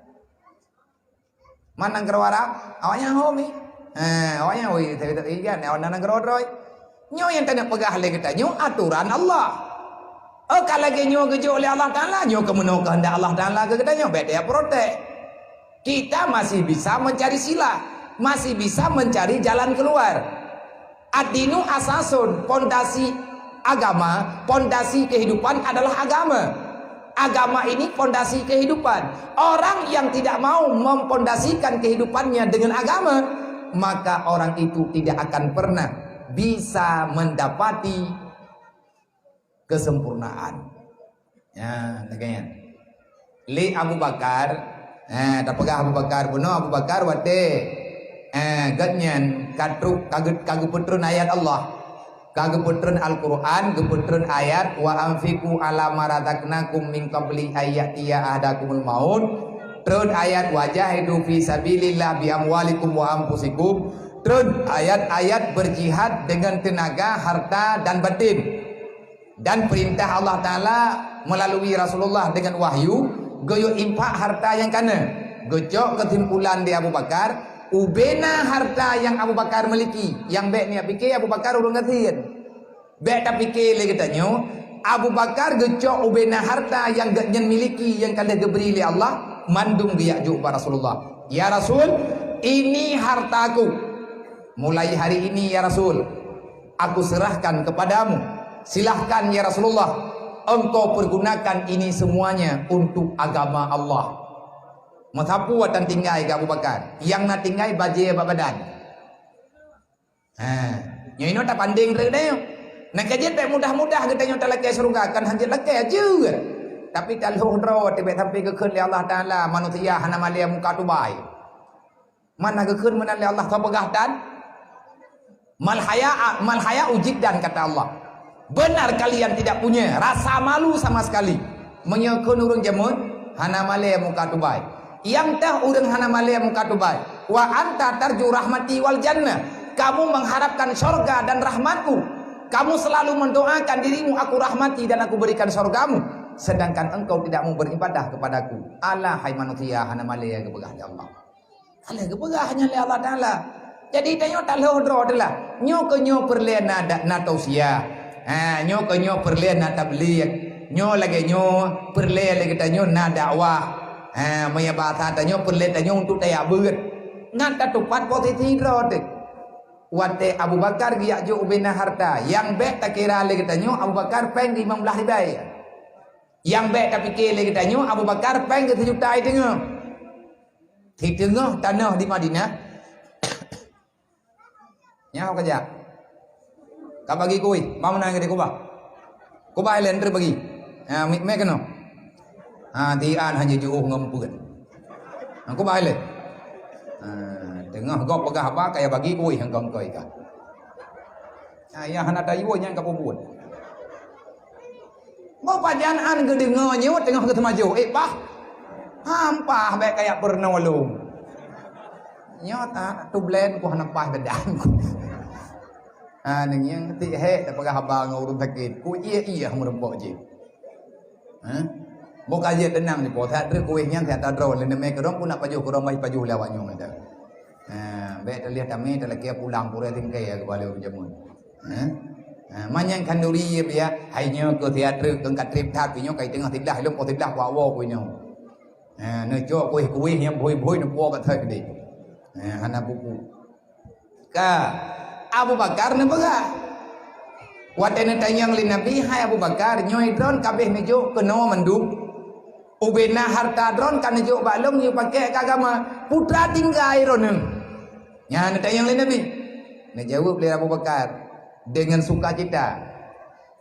Man nanggroe Arab, awaknyan ho mi. Eh, awaknyan oi, tapi tak igan, awaknyan nanggroe droe. Nyoe nyang taneuk peugah lé geutanyoe aturan Allah. Oh, ka lagèe nyoe geujok lé Allah Taala, nyoe keuh meunoe keuheundak Allah Taala keu geutanyoe, bèk tajak protes. Kita masih bisa mencari silah, masih bisa mencari jalan keluar. Ad-dinu asasun, pondasi agama, pondasi kehidupan adalah agama. Agama ini pondasi kehidupan. Orang yang tidak mau mempondasikan kehidupannya dengan agama, maka orang itu tidak akan pernah bisa mendapati kesempurnaan. Ya, lagèe nyan. Lé Abu Bakar, eh, tapeugah Abu Bakar, bunoe Abu Bakar watèe, eh, gobnyan ka trok, ka geu-, ka geupeutreun ayat Allah. Ka geupeutreun Al-Qur'an, geupeutreun ayat, "Wa anfiqu ala ma razaqnakum min qabli ay ya'tiya ahadakumul maut." Treun ayat, "Wa jahidu fi sabilillah bi amwalikum wa anfusikum." Treun ayat-ayat berjihad dengan tenaga, harta, dan batin. Dan perintah Allah Taala melalui Rasulullah dengan wahyu, geuyue infak harta nyang kana. Geucok keusimpulan di Abu Bakar, ubena harta nyang Abu Bakar miliki, nyang bèk neujak pike Abu Bakar ureueng gasien. Bék tapike lé geutanyoe, Abu Bakar geucok ubena harta nyang geuhnyan miliki nyang ka lheueh geubri lé Allah, mandum geujak jok bak Rasulullah. "Ya Rasul, ini hartaku. Mulai hari ini, ya Rasul, aku serahkan kepadamu. Silahkan, ya Rasulullah, engkau pergunakan ini semuanya untuk agama Allah." Meusapeue tan tinggai keu Abu Bakar, nyang na tinggai bajée bak badan. Ha, nyoe inoe tapandeng treuk deh. Nah, ka jeuet bék mudah-mudah geutanyoe talakée syeuruga, kan hanjeuet lakée jeuet. Tapi talhôh droe teuh bék sampai geukheun lé Allah Taala manusia hana malée muka tubai. Mana geukheun meunan lé Allah, soe peugah tan? "Mal haya, mal haya ujid dan," kata Allah. Benar kalian tidak punya rasa malu sama sekali. Meunyoe kheun ureuëng jameun, hana malée muka tubai. Nyang teuh ureuëng hana malée muka tubai. "Wa anta tarju rahmati wal jannah." Kamu mengharapkan syurga dan rahmatku. Kamu selalu mendoakan dirimu, "Aku rahmati dan aku berikan syurgamu." Sedangkan engkau tidak mau beribadah kepadaku. Alah hai manusia hana malée geupeugah lé Allah. Alah geupeugah nyan lé Allah Taala. Jadi tanyoe talhôh droe teuh lah. Nyoe keu nyoe peureulée na da-, na tausiah. Ha, nyoe keu nyoe peureulée na tabligh. Nyoe lagée nyoe peureulée lé geutanyoe na dakwah. Ha, meunyoe basa tanyoe peureulée tanyoe untuk tajak beuet. Ngat tatupat posisi droe teuh. Watée Abu Bakar geujak jok ubena harta, nyang bék takira lé geutanyoe Abu Bakar péng limong blaih ribée. Nyang bék tapike lé geutanyoe Abu Bakar péng geuh sijuta i teungoh. Di teungoh tanoh di Madinah. Nyan ho ka jak. Ka bagi kueh, bang meunan geude kubah. Kubah ilée treuk bagi. Ha, mi-, mé keunoe. Ha, tian hana jiôh ngon peuen. Ha, kubah ilée. Ha, teungoh gob peugah haba kaya bagi kueh ngon koi ka. Ha, nyang hana tayue nyan ka peubuet. Boh pajan an geudeungoe nyoe teungoh geuteumajoh, "Eh, bah, hampah bék kajak peurunoe lom." Nyoe ta tublen ku hana paih badan ku. Ha, neungieng tik hék tapeugah haba ngon ureuëng sakét, ku ié-ié meureumpok jih. Ha? Boh ka jeuet teunang dipo, that treuk kueh nyan that tadroe, leuneumé keudroe pun nak pajoh keudroe, bah pajoh lé awak nyoe mantong. Ha, bék teuliah tamé talakée pulang purée tingkai ya keubalée ureuëng jameun. Ha? Ha, manyang khanduri ya biya, hai nyoe keu siat treuk keu ka treb that, nyoe kai teungoh siblah, lom poh siblah kuak woe kueh nyoe. Ha, neucok kueh-kueh nyang bhôi-bhôi neupuwoe ka that keudeh. Ha, hana buku. Ka Abu Bakar neupeugah. Watée neutanyong lé Nabi, "Hai Abu Bakar, nyoe droen ka abéh neujok keunoe mandum? Ubena harta droen ka neujok bak lôn yue pakék keu agama, peue tinggai droeneuh?" Nyan neutanyong lé Nabi. Neujaweueb lé Abu Bakar deungon sukacita.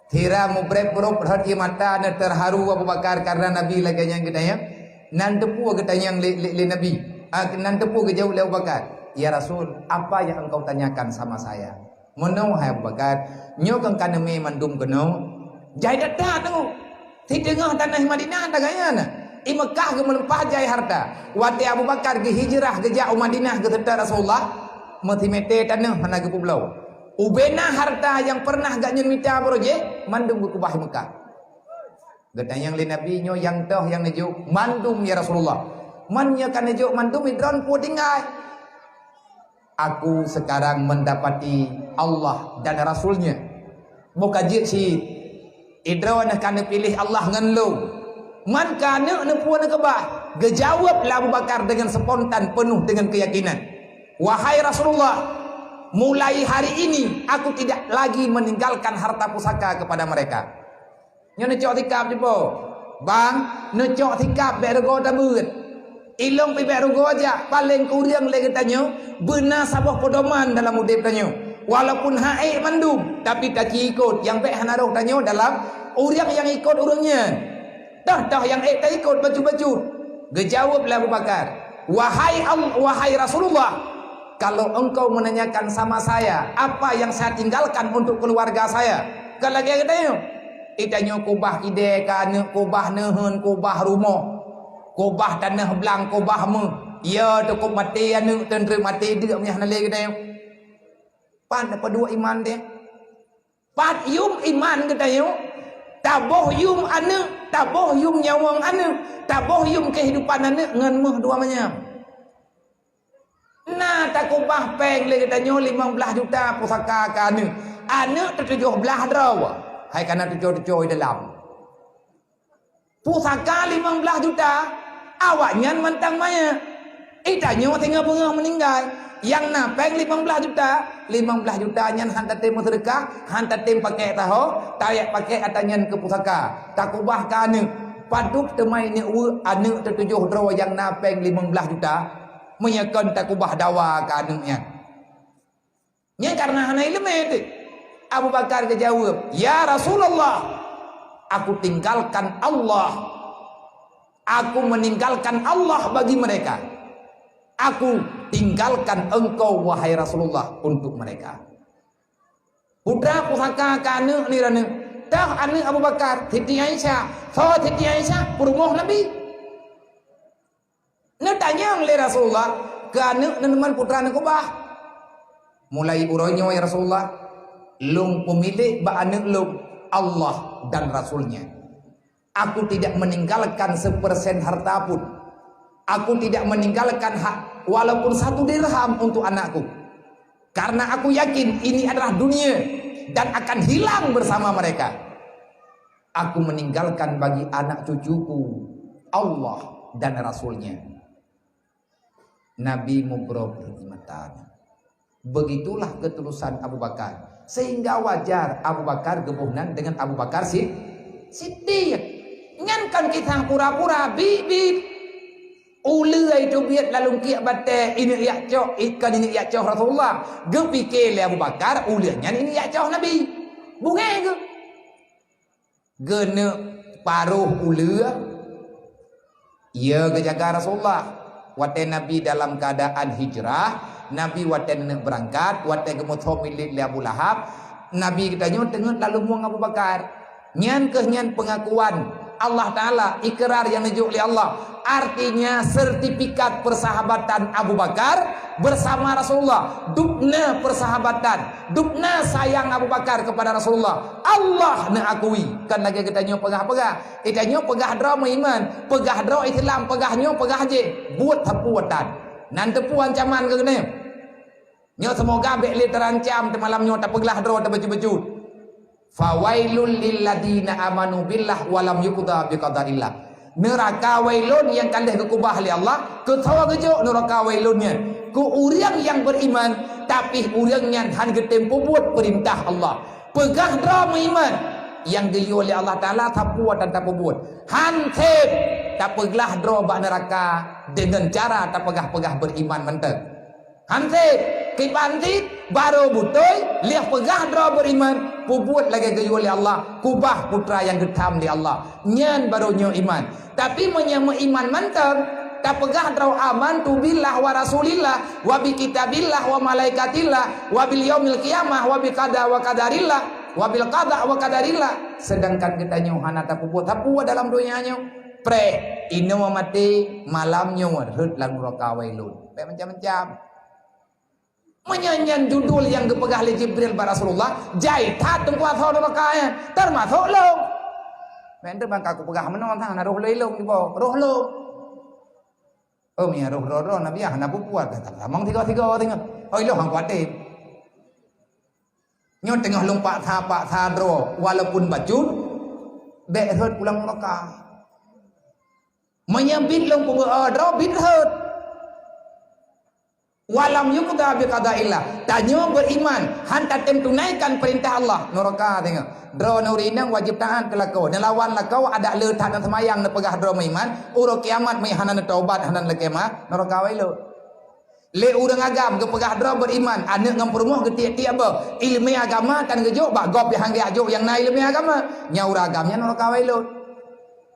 Sira mubrek-brok rhot ié mata, na teuharu Abu Bakar karena Nabi lagée nyan geutanyong. Nan teupeu geutanyong lé, lé, lé Nabi. Ah, nan teupeu geujaweueb lé Abu Bakar, "Ya Rasul, apa yang engkau tanyakan sama saya?" "Meunoe hai Abu Bakar, nyoe keu ka neumé mandum keunoe?" Jai that-that teungoh. Siteungoh tanoh Madinah tagaya na. I Meukah geumeuleumpah jai harta. Watée Abu Bakar geuhijrah geujak u Madinah geuseutôt Rasulullah, meusimeté tanoh hana geupeubloe. Ubena harta nyang pernah geuhnyan mita baroe jih, mandum geukeubah i Meukah. Geutanyong lé Nabi, "Nyoe nyang toh nyang neujok?" "Mandum, ya Rasulullah." "Man nyoe ka neujok mandum, droen peue tinggai?" "Aku sekarang mendapati Allah dan Rasul-Nya." Boh ka jeuet cit. Idroe neuh ka neupiléh Allah ngon lôn. Man keu aneuk neupeue neukeubah? Geujaweueb lé Abu Bakar deungon spontan peunoh deungon keuyakinan, "Wahai Rasulullah, mulai hari ini aku tidak lagi meninggalkan harta pusaka kepada mereka." Nyoe neucok sikab jipo. Bang, neucok sikab bék rugoe tabeuet. Ilong pih bék rugoe jak, paleng kureueng lé geutanyoe beuna saboh peudoman dalam udeb tanyoe. Walaupun han ék mandum, tapi taci ikot nyang bék hana roh tanyoe dalam ureuëng nyang ikot ureuëng nyan. Toh-toh nyang ék taikot bacut-bacut. Geujaweueb lé Abu Bakar, "Wahai Al-, wahai Rasulullah, kalau engkau menanyakan sama saya apa yang saya tinggalkan untuk keluarga saya," ka lagée geutanyoe. Itanyoe kubah idé keu aneuk, kubah neuheun, kubah rumoh, kubah tanoh blang, kubah méuh. Ya, teukup maté aneuk, teuntrek maté deuk meunyoe hana lé geutanyoe. Pan padua iman deh? Pat yum iman geutanyoe? Taboh yum aneuk, taboh yum nyawöng aneuk, taboh yum kehidupan aneuk ngon méuh dua manyam. Na takubah péng lé geutanyoe limong blaih juta pusaka keu aneuk. Aneuk teuh tujoh blaih droe. Hai kana tujoh-tujoh di dalam. Pusaka limong blaih juta, awaknyan mantong manyét. Geutanyoe singoh beungoh meuninggai. Nyang na péng limong blaih juta, limong blaih juta nyan han tatem meuseudeukah, han tatem pakék saho, tajak pakék atra nyan keu pusaka. Takubah keu aneuk. Padub teuma neuk weuek aneuk teuh tujoh droe nyang na péng limong blaih juta. Meunyoe kon takubah dawa keu aneuk nyan. Nyan kareuna hana iéleumé teuh. Abu Bakar geujaweueb, "Ya Rasulullah, aku tinggalkan Allah. Aku meninggalkan Allah bagi mereka. Aku tinggalkan engkau, wahai Rasulullah, untuk mereka." Putra pusaka keu aneuk ni raneuk. Toh aneuk Abu Bakar, Siti Aisyah. Soe Siti Aisyah? Peurumoh Nabi. Neutanyong lé Rasulullah, "Keu aneuk neuneman putra neukubah?" "Mulai uroe nyoe, ya Rasulullah, lôn peumilék bak aneuk lôn Allah dan Rasul-Nya. Aku tidak meninggalkan sepersen harta pun. Aku tidak meninggalkan hak walaupun satu dirham untuk anakku. Karena aku yakin ini adalah dunia dan akan hilang bersama mereka. Aku meninggalkan bagi anak cucuku Allah dan Rasul-Nya." Nabi mubroe peureuti mata. Begitulah ketulusan Abu Bakar. Sehingga wajar Abu Bakar geuboh nan dengan Abu Bakar Sid-, Siddiq. Nyan kon kisah pura-pura, bit-bit. Uleue teubiet lalungkiek batée, ineuk jak cok, ikan ineuk jak cok Rasulullah. Geupike lé Abu Bakar, uleue nyan ineuk jak cok Nabi. Bungéh geuh. Geuneuk paroh uleue, ya geujaga Rasulullah. Watée Nabi dalam keuadaan hijrah, Nabi watée neuneuk beurangkat, watée geumeuthom milék lé Abu Lahab, Nabi geutanyoe teungeut lam leumbong Abu Bakar. Nyan keuh nyan peungakuan Allah Taala, ikrar nyang neujok lé Allah. Artinya, sertifikat persahabatan Abu Bakar bersama Rasulullah. Dubna persahabatan, dubna sayang Abu Bakar kepada Rasulullah. Allah neuakui, kon lagée geutanyoe peugah-peugah. Geutanyoe peugah droe meuiman, peugah droe Islam, peugah nyoe, peugah jih, buet sapeue tan. Nan teupeu ancaman keu geutanyoe. Nyoe seumoga bék lé teurancam teumalam nyoe tapeuglah droe tabacut-bacut. "Fawailul lilladzina amanu billah wa lam yuqda biqadaillah." Neuraka wailun nyang ka lheueh geukubah lé Allah, keu soe geujok neuraka wailun nyan? Keu ureuëng nyang beriman, tapi ureuëng nyan hán geutem peubuet peurintah Allah. Peugah droe meuiman, nyang geuyue lé Allah Taala sapeue tan tapeubuet. Hán sép tapeuglah droe bak neuraka deungon cara tapeugah-peugah beriman mantong. Hán sép, kiban cit, barô beutôi, lheueh peugah droe beriman, peubuet lagée geuyue lé Allah, kubah putra nyang geutham lé Allah. Nyan barô nyoe iman. Tapi meunyoe meuiman mantong, tapeugah droe amantu billah wa rasulillah, wa bi kitabillah, wa malaikatillah, wa bil yaumil qiyamah, wa bi qada wa qadarillah, wa bil qada wa qadarillah. Sedangkan geutanyoe hana tapeubuet sapeue dalam donya nyoe. Preh, inoe maté, malam nyoe rhot lam neuraka wailun. Bék macam-macam. Meunyoe nyan judul nyang geupeugah lé Jibril bak Rasulullah, jai that teungku asoe neuraka nyan, teumasok lôn. Meunan ban ka kupeugah meunoe, hana roh lôn ilôn iboh, roh lôn. Oh, meunyoe roh droe-droe Nabi hana peubuet, tamong tiga-tiga teungoh. Oh, ilôn han kuatem. Nyoe teungoh lôn paksa-paksa droe, walaupun bacut, bék rhot pulang neuraka. Meunyoe bit lôn peubuet droe, bit rhot. Walam yuqda biqadaillah. Tanyoe beriman, han tatem tunaikan perintah Allah. Neuraka teungoh. Droe nuri inong wajéb taát keu lakoe. Neulawan lakoe adak le that neuseumayang neupeugah droe meuiman, uroe kiamat meuhana neutobat, hana neulakée meu'ah, neuraka wailun. Lé ureuëng agam geupeugah droe beriman, aneuk ngon peurumoh geutiek-tiek boh. Iéleumé agama tan geujok bak gob nyang han geujok nyang na iéleumé agama. Nyan ureuëng agam nyan neuraka wailun.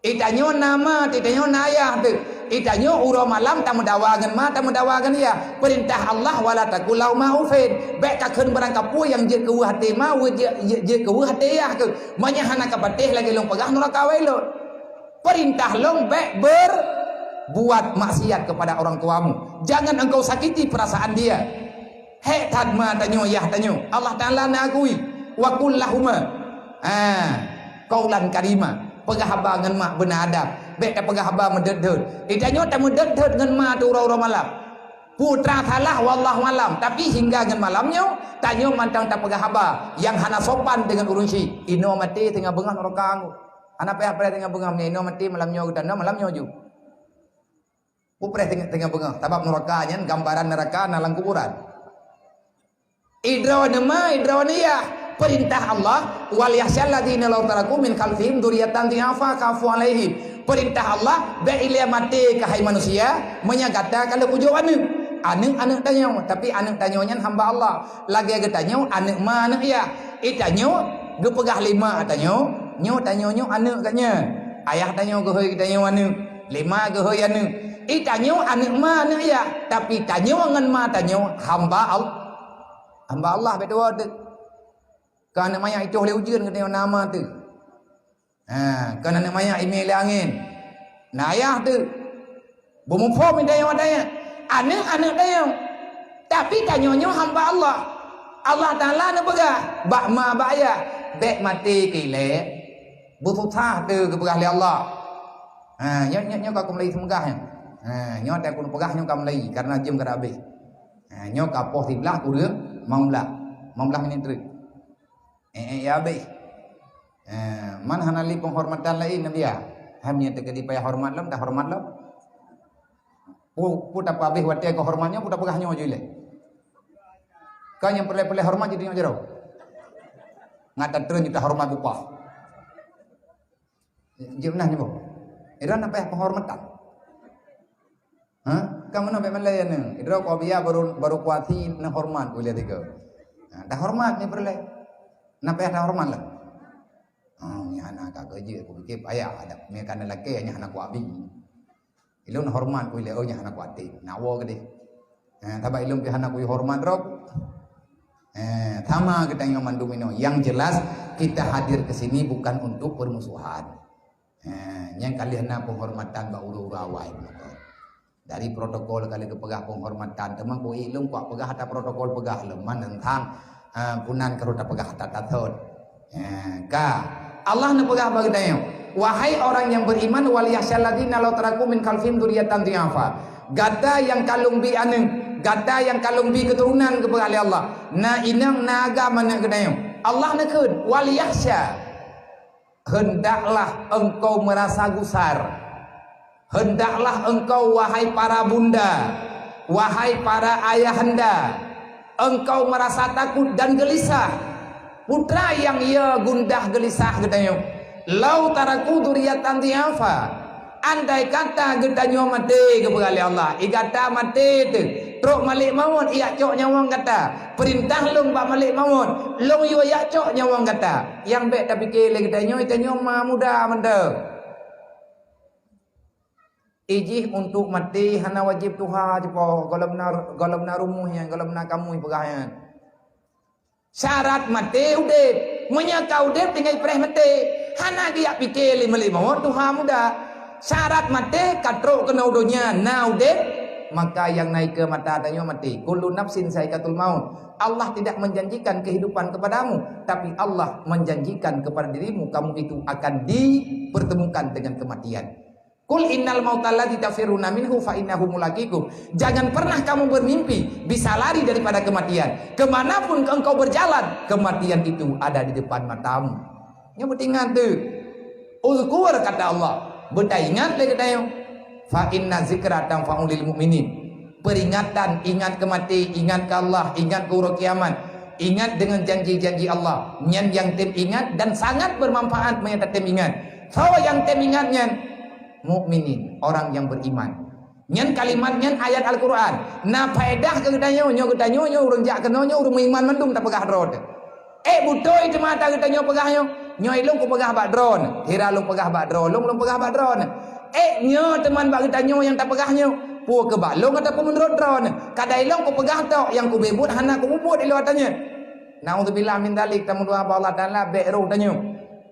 Geutanyoe na ma, geutanyoe na yah teuh. Geutanyoe uroe malam tameudawa ngon ma, tameudawa ngon yah. Peurintah Allah, "Wala taqul lahuma uffin." Bék kakheun barang kapeue nyang jeuet keu weueh até ma, weueh jeuet, jeuet, jeuet keu weueh até yah keuh. Meunyoe hana kapatéh lagée lôn peugah, neuraka wailun. Peurintah lôn bék berbuat maksiat kepada orang tuamu. Jangan engkau sakiti perasaan dia. Hék that ma tanyoe yah tanyoe. Allah Taala na akui, "Wa qul lahuma, ah, qaulan karima." Peugah haba ngon mak beuna adab. Bék tapeugah haba meudeuet-deuet. Geutanyoe tameudeuet-deuet ngon ma teuh uroe-uroe malam. Putra salah, wallahu alam. Tapi hingga ngon malam nyoe, tanyoe mantong tapeugah haba nyang hana sopan deungon ureuëng syiek. Inoe maté teungoh beungoh neuraka. Hana payah preh teungoh beungoh, inoe maté malam nyoe geutanyoe, malam nyoe ju. Peue preh teungoh, teungoh beungoh, sabab neuraka nyan gambaran neuraka na lam kuburan. Idroe neuma, idroe neuyah. Peurintah Allah, "Wal yakhsyal ladzina law taraku min khalfihim dzurriyyatan dhi'afa khafu 'alaihim." Peurintah Allah, bék ilée maté keuhai manusia, meunyoe gata ka lheueh kujok aneuëk. Aneuëk, aneuëk tanyoe, tapi aneuëk tanyoe nyan hamba Allah. Lagée geutanyoe aneuëk ma, aneuëk yah. I tanyoe geupeugah lé ma tanyoe, nyoe tanyoe nyoe aneuëk geuh nyan. Ayah tanyoe geuhôi geutanyoe aneuëk, lé ma geuhôi aneuëk. I tanyoe aneuëk ma, aneuëk yah, tapi tanyoe ngon ma tanyoe hamba Allah. Hamba Allah beutôi teuh. Ka aneuëk manyak itoh lé ujeuen geutanyoe na ma teuh. Ha, ka aneuëk manyak imé lé angén. Na ayah teuh. Beumuphom tanyoe, tanyoe. Aneuëk, aneuëk tanyoe. Tapi tanyoe nyoe hamba Allah. Allah Taala neupeugah bak ma bak ayah, bék maté keu ilée. Beususah teuh geupeugah lé Allah. Ha, nyoe, nyoe, nyoe ka kumulai seumeugah nyoe. Ha, nyoe teuh kupeugah nyoe ka mulai karena jeuem ka habéh. Ha, nyoe ka poh siblaih kureueng limong blaih. Limong blaih minit treuk. Eh, eh, ya habéh. Eh, man hana lé penghormatan laén, Nabi ya. Ham nyang teukeudi payah hormat lom, dah hormat lom. Pu, pu tapeuhabéh watée keu hormat nyoe, pu tapeugah nyoe ju ilée. Ka nyang peureulée-peureulée hormat jadi nyoe jaroe. Ngat tatreun juta hormat bupah. Jeuet meunan nyoe boh. Ira na payah penghormatan. Ha? Ka meunan bék malée nyoe. Idroe kok biya baru, baru kuasi na hormat ulée tiga. Ha, dah hormat ni peureulée. Na payah dah hormat lah. Oh, nyang hana ka keujeuet, kupike payah adak. Mie kana lakée nyang hana kuabi. Ilôn hormat ulée, oh, nyang hana kuaté. Nak woe keudeh. Ha, sabab ilôn pih hana kuhormat droe. Ha, sama geutanyoe mandum inoe. Yang jelas kita hadir ke sini bukan untuk permusuhan. Eh, nyang ka lheueh na penghormatan bak ureuëng-ureuëng awai meunan. Dari protokol ka lheueh geupeugah penghormatan, teuma ku ilôn kuat peugah ata protokol peugah lom, man teuntang, eh, bunan karu tapeugah ata tasot. Eh, ka. Allah neupeugah bak geutanyoe, "Wahai orang yang beriman, wal yakhsyal ladzina law taraku min khalfihim dzurriyyatan dhi'afa." Gata nyang ka lôn bi aneuëk, gata nyang ka lôn bi keuturonan geupeugah lé Allah. Na inong, na agam aneuëk geutanyoe. Allah neukheun, "Wal yakhsya." Hendaklah engkau merasa gusar. Hendaklah engkau, wahai para bunda, wahai para ayahanda, engkau merasa takut dan gelisah. Putra nyang ye gundah geulisah geutanyoe. "Lau taraku dzurriyyatan dhi'afa." Andai kata geutanyoe maté, geupeugah lé Allah, "I gata maté teuh, trok malek mawöt ijak cok nyawöng gata. Peurintah lôn bak malek mawöt, lôn yue jak cok nyawöng gata." Nyang bék tapike lé geutanyoe, tanyoe ma muda mantong. Ijih untuk maté hana wajéb tuha jipoh, gohlom na, gohlom na rumoh nyan, gohlom na kamoe peugah nyan. Syarat maté udeb. Meunyoe ka udeb tinggai preh maté, hana geujak pike lé malek mawöt tuha muda. Syarat maté ka trok keunoe donya na udeb, maka nyang na ikeue mata tanyoe maté. Kullu nafsin za'iqatul maut. Allah tidak menjanjikan kehidupan kepadamu, tapi Allah menjanjikan kepada dirimu kamu itu akan dipertemukan dengan kematian. Qul innal mautal ladzi tafirruna minhu fa innahu mulaqikum. Jangan pernah kamu bermimpi bisa lari daripada kematian. Kemanapun engkau berjalan, kematian itu ada di depan matamu. Nyoe beutingat tu. Uzkur, kata Allah, beutaingat lé geutanyoe. Fa inna zikra tanfa'u lil mu'minin. Peringatan, ingat keu maté, ingat keu Allah, ingat keu uroe kiamat, ingat dengan janji-janji Allah. Nyan nyang tem ingat dan sangat bermanfaat meunyoe tatem ingat. Soe nyang tem ingat nyan? Mukminin, orang yang beriman. Nyan kalimat nyan ayat Al-Quran. Na faedah keu geutanyoe, nyoe geutanyoe, nyoe ureuëng jak keunoe, nyoe ureuëng meuiman mandum tapeugah droe teuh. Eh, beutôi teuma ata geutanyoe peugah nyoe. Nyoe ilôn kupeugah bak droe. Hira lôn peugah bak droe, lôn, lôn peugah bak droe. Eh, nyoe teuma bak geutanyoe nyang tapeugah nyoe. Peue keu bak lôn ataupun meunurot droe. Kadai lôn kupeugah tok, nyang kubeubuet hana kububuet ilôn ata nyoe. Naudzubillah min dzalik, tameudoa bak Allah Taala, bék roh tanyoe.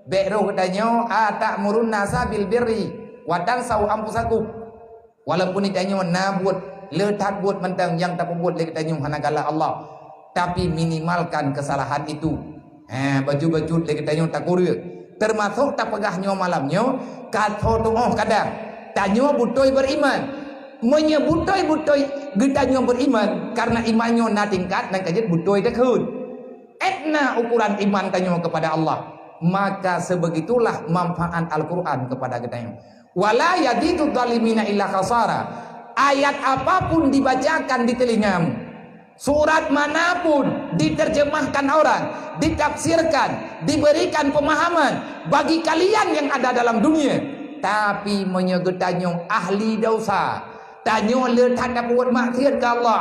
Bék roh geutanyoe, "Ata'murun nasa bil birri wa tansau anfusakum." Walaupun geutanyoe na buet, le that buet mantong nyang tapeubuet lé geutanyoe hana galak Allah, tapi minimalkan kesalahan itu. Eh, bacut-bacut lé geutanyoe takureueng. Teumasok tapeugah nyoe malam nyoe, ka tho tuoh kadang. Tanyoe beutôi beriman. Meunyoe beutôi-beutôi Geutanyoe beriman karena iman nyoe na tingkat, nyang ka jeuet beutôi takheun. Ét na ukuran iman tanyoe kepada Allah, maka sebegitulah manfaat Al-Quran kepada geutanyoe. "Wala yazidu zalimina illa khasara." Ayat apapun dibacakan di telingamu, surat manapun diterjemahkan orang, ditafsirkan, diberikan pemahaman bagi kalian yang ada dalam dunia, tapi meunyoe geutanyoe ahli dosa, tanyoe le that tapeubuet maksiat keu Allah,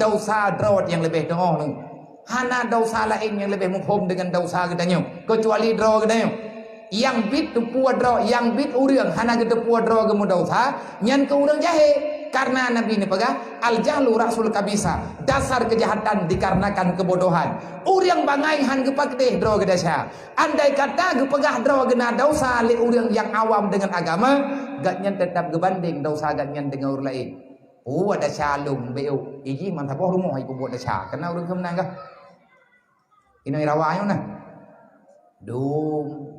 dosa droe nyang leubeh teuoh nyoe. Hana dosa laén nyang leubeh muphom deungon dosa geutanyoe, keucuali droe geutanyoe. Nyang biet teupeue droe, nyang biet ureuëng hana geuteupeue droe geumeudosa, nyan keuh ureuëng jahé. Karena Nabi neupeugah, "Al-jahlu ra'sul khabisa." Dasar kejahatan dikarenakan kebodohan. Ureuëng bangai han geupakéh droe geudesya. Andai kata geupeugah droe geuna dosa lé ureuëng nyang awam deungon agama, gobnyan teutap geubandeng dosa gobnyan deungon ureuëng laén. Oh, desya lôn, B O. Iji mantong boh rumoh ipeubuet desya. Keunan ureuëng keumeunang kah? Inong irawa nyoe nah. Dum.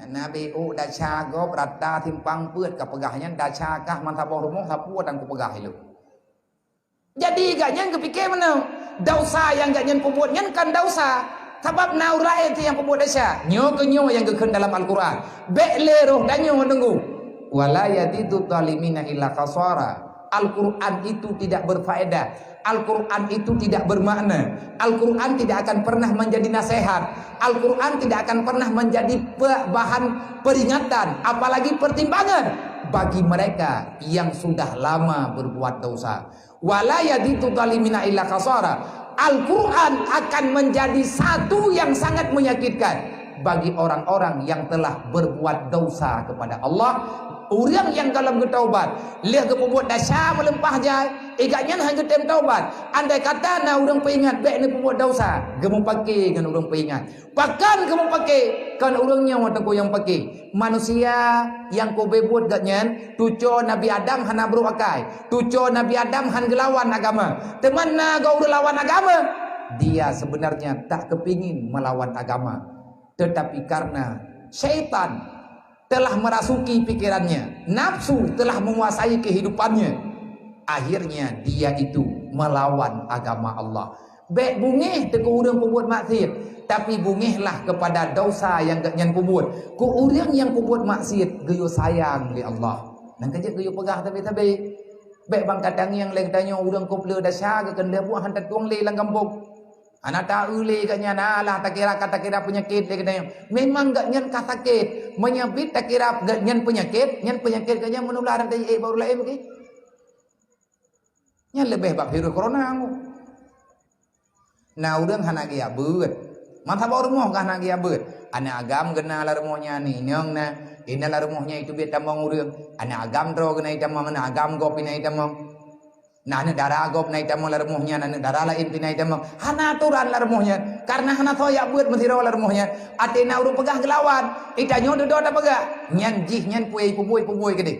Nabi, oh, desya gob rata simpang peuet kapeugah nyan, desya kah mantong boh rumoh sapeue dan kupeugah ilôn. Jadi gobnyan geupike meunoe, dosa nyang gobnyan peubuet nyan kan dosa, sabab na ureuëng laén nyang peubuet desya. Nyoe keuh nyoe nyang geukheun dalam Al-Quran. Bék lé roh tanyoe deungoe. "Wala yazidu zalimina illa khasara." Al-Quran itu tidak berfaedah. Al-Quran itu tidak bermakna. Al-Quran tidak akan pernah menjadi nasihat. Al-Quran tidak akan pernah menjadi pe-, bahan peringatan, apalagi pertimbangan bagi mereka yang sudah lama berbuat dosa. "Wala yazidu zalimina illa khasara." Al-Quran akan menjadi satu yang sangat menyakitkan bagi orang-orang yang telah berbuat dosa kepada Allah. Ureuëng nyang gohlom geutaubat, lheueh geupeubuet desya meulimpah jai, eh, gobnyan han geutem taubat. Andai kata na ureuëng peuingat bék neupeubuet dosa, geumeupaké ngon ureuëng peuingat. Pakon geumeupaké? Kon ureuëng nyoe teungku nyang paké. Manusia nyang kubeue buet gobnyan, tuco Nabi Adam hana brok akai. Tuco Nabi Adam han geulawan agama. Teuma na goe ureuëng lawan agama, dia sebenarnya tak kepingin melawan agama. Tetapi karena syaitan telah merasuki pikirannya, nafsu telah menguasai kehidupannya, akhirnya dia itu melawan agama Allah. Bék beungéh teuh keu ureuëng peubuet maksiat, tapi beungéhlah kepada dosa nyang gobnyan peubuet. Keu ureuëng nyang peubuet maksiat geuyue sayang lé Allah. Nyang ka jeuet geuyue peugah sabe-sabe. Bék bang ka tangieng lé geutanyoe ureuëng kop le desya geukheun lheueh buet han tatueng lé lam gampông. Hana ta-eu lé gobnyan, alah takira ka takira peunyakét lé geutanyoe. Memang gobnyan ka sakét. Meunyoe bit takira gobnyan peunyakét, nyan peunyakét gobnyan meunula dan tajeuet bak ureuëng laén mungkin. Nyan leubeh bak virus corona nyoe. Na ureuëng hana geujak beuet. Mantong boh rumoh ka hana geujak beuet. Aneuk agam geuna lam rumoh nyan, inong na, inong lam rumoh nyan itu biet tamong ureuëng. Aneuk agam droe geuna itamong, aneuk agam gob ina itamong. Na aneuk dara gob na itamong lam rumoh nyan, aneuk dara laén pih na itamong. Hana atoran lam rumoh nyan. Karena hana soe jak beuet meusidroe lam rumoh nyan. Até na ureuëng peugah geulawan, itanyoe dudoe tapeugah. Nyan jih nyan puai pubui-pubui keudeh.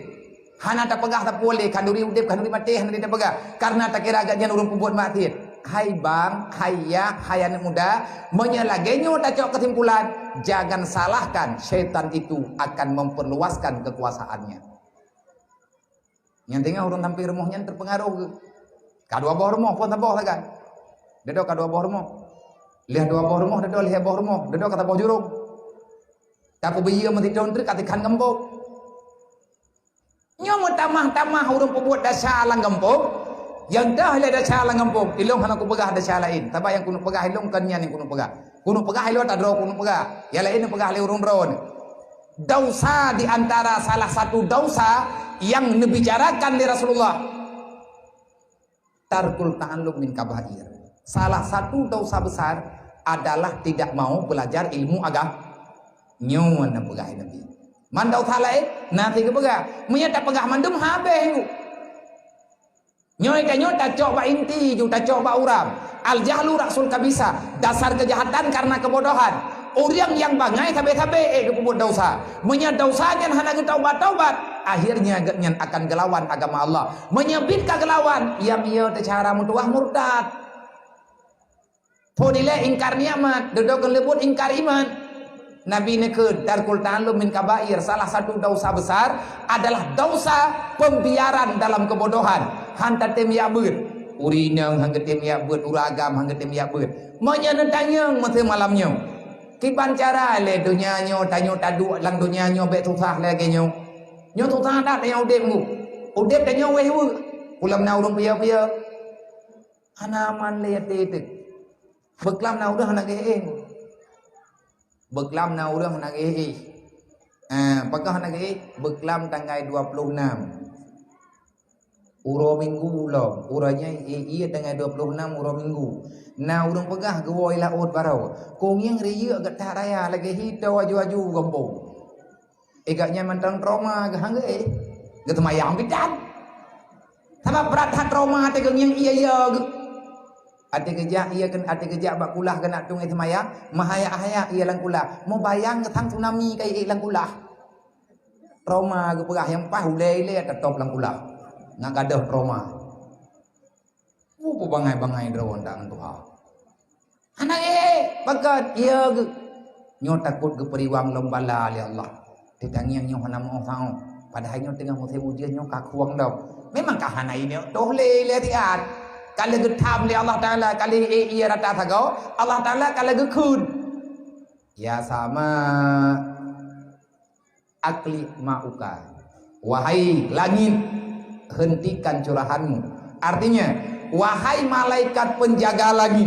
Hana tapeugah sapeue lé, khanduri udeb, khanduri maté, hana tapeugah. Karena takira gobnyan ureuëng peubuet maksiat. Hai bang, hai yah, hai aneuk muda, meunyoe lagée nyoe tacok keusimpulan, jangan salahkan syaitan itu akan memperluaskan kekuasaannya. Nyang teungoh ureuëng sampéng rumoh nyan teupeungaroh geuh. Ka dua boh rumoh phon saboh sagai. Dudoe ka dua boh rumoh. Lheueh dua boh rumoh, dudoe lhée boh rumoh, dudoe ka saboh jurông. Tapeubiyeu meusithon treuk ka tikhan gampông. Nyoe meutamah-tamah ureuëng peubuet desya lam gampông, nyang deuh lé desya lam gampông, ilông hana kupeugah desya laén. Sabab nyang keuneuk peugah ilông kon nyan nyang keuneuk peugah. Keuneuk peugah ilông ata droe keuneuk peugah. Nyang laén peugah lé ureuëng droe. Dosa di antara salah satu dosa yang dibicarakan lé Rasulullah. Tarkul ta'allum min kabair. Salah satu dosa besar adalah tidak mau belajar ilmu agama. Nyoe na peugah Nabi. Man dosa laén, na sigeue peugah. Meunyoe tapeugah mandum habéh nyoe. Nyoe tanyoe tacok bak inti ju, tacok bak uram. Al-jahlu ra'sul kabisa, dasar kejahatan karena kebodohan. Ureuëng nyang bangai sabe-sabe ék geupeubuet dosa. Meunyoe dosa nyan hana geutaubat-taubat, akhirnya gobnyan akan geulawan agama Allah. Meunyoe bit ka geulawan, nyang miyueb teucara meutuwah murtad. Phon ilée ingkar nikmat, dudoe keuleubut ingkar iman. Nabi neukheun, tarkul ta'allum min kabair, salah satu dosa besar adalah dosa pembiaran dalam kebodohan. Han tatem jak beuet. Ureueng inong han geutem jak beuet, ureueng agam han geutem jak beuet. Meunyoe neutanyong masa malam nyoe, kiban cara lé donya nyoe tanyoe taduek lam donya nyoe bék susah lagée nyoe. Nyoe susah that tanyoe udeb nyoe. Udeb tanyoe wéh weueh. Kulam na ureueng piya-piya. Hana aman lé até teuh. Beuklam na ureueng hana geuéh. Beuklam na ureueng hana geuéh. Ah, pakon hana geuéh? Beuklam tanggai dua puluh enam. Uroe Minggu lom, uroe nyan, eh, iya tanggai dua puluh enam uroe Minggu. Na ureueng peugah geuwoe laôt baroe, "Kunyeng riyeuk geutak raya lagée hito aju-aju gampông." Eh, gobnyan mantong trauma geuh han geuéh. Geuteumayang bidan. Sabab brat that trauma até gobnyan iya-iya geuh. Até geujak iya keu, até geujak bak kulah keunak tueng seumayang, meuhayak-hayak iya lam kulah. Mubayang geuh sang tsunami ka iék lam kulah. Trauma geupeugah nyang paih ulée-ulée teutôb lam kulah. Ngat gadôh trauma. Peue bangai-bangai droe ndak ngon tuha. Hana ék, pakat, iya geuh. Nyoe takot geupeuriwang lom bala lé Allah. Teutangieng nyoe hana meuoh saôh. Padahai nyoe teungoh musém ujeuen nyoe ka khueng dong. Memang ka hana inyoe toh lé lé riat. Ka lheueh geutham lé Allah Taala, ka lheueh ék ié rata sagoe, Allah Taala ka lheueh geukheun. Ya sama, akli ma'uka. Wahai langit, hentikan curahanmu. Artinya, wahai malaikat penjaga langit,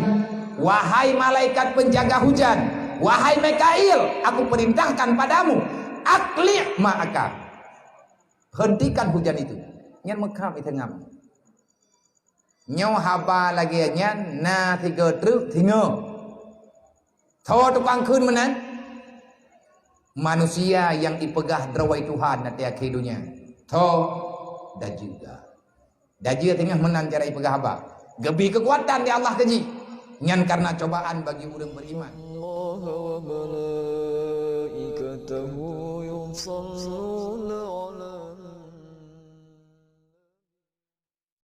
wahai malaikat penjaga hujan, wahai Mikail, aku perintahkan padamu, akli ma'aka. Hentikan hujan itu. Nyan meukham itengam. Nyoe haba lagée nyan na sigoe treuk singoh. Tho tukang kheun meunan? Manusia nyang ipeugah droe Tuhan na di akhé donya. Tho, dajeuga. Dajeuga teungoh meunan cara ipeugah haba. Geubri keukuatan di Allah keu jih. Nyan kareuna cobaan bagi ureuëng beriman.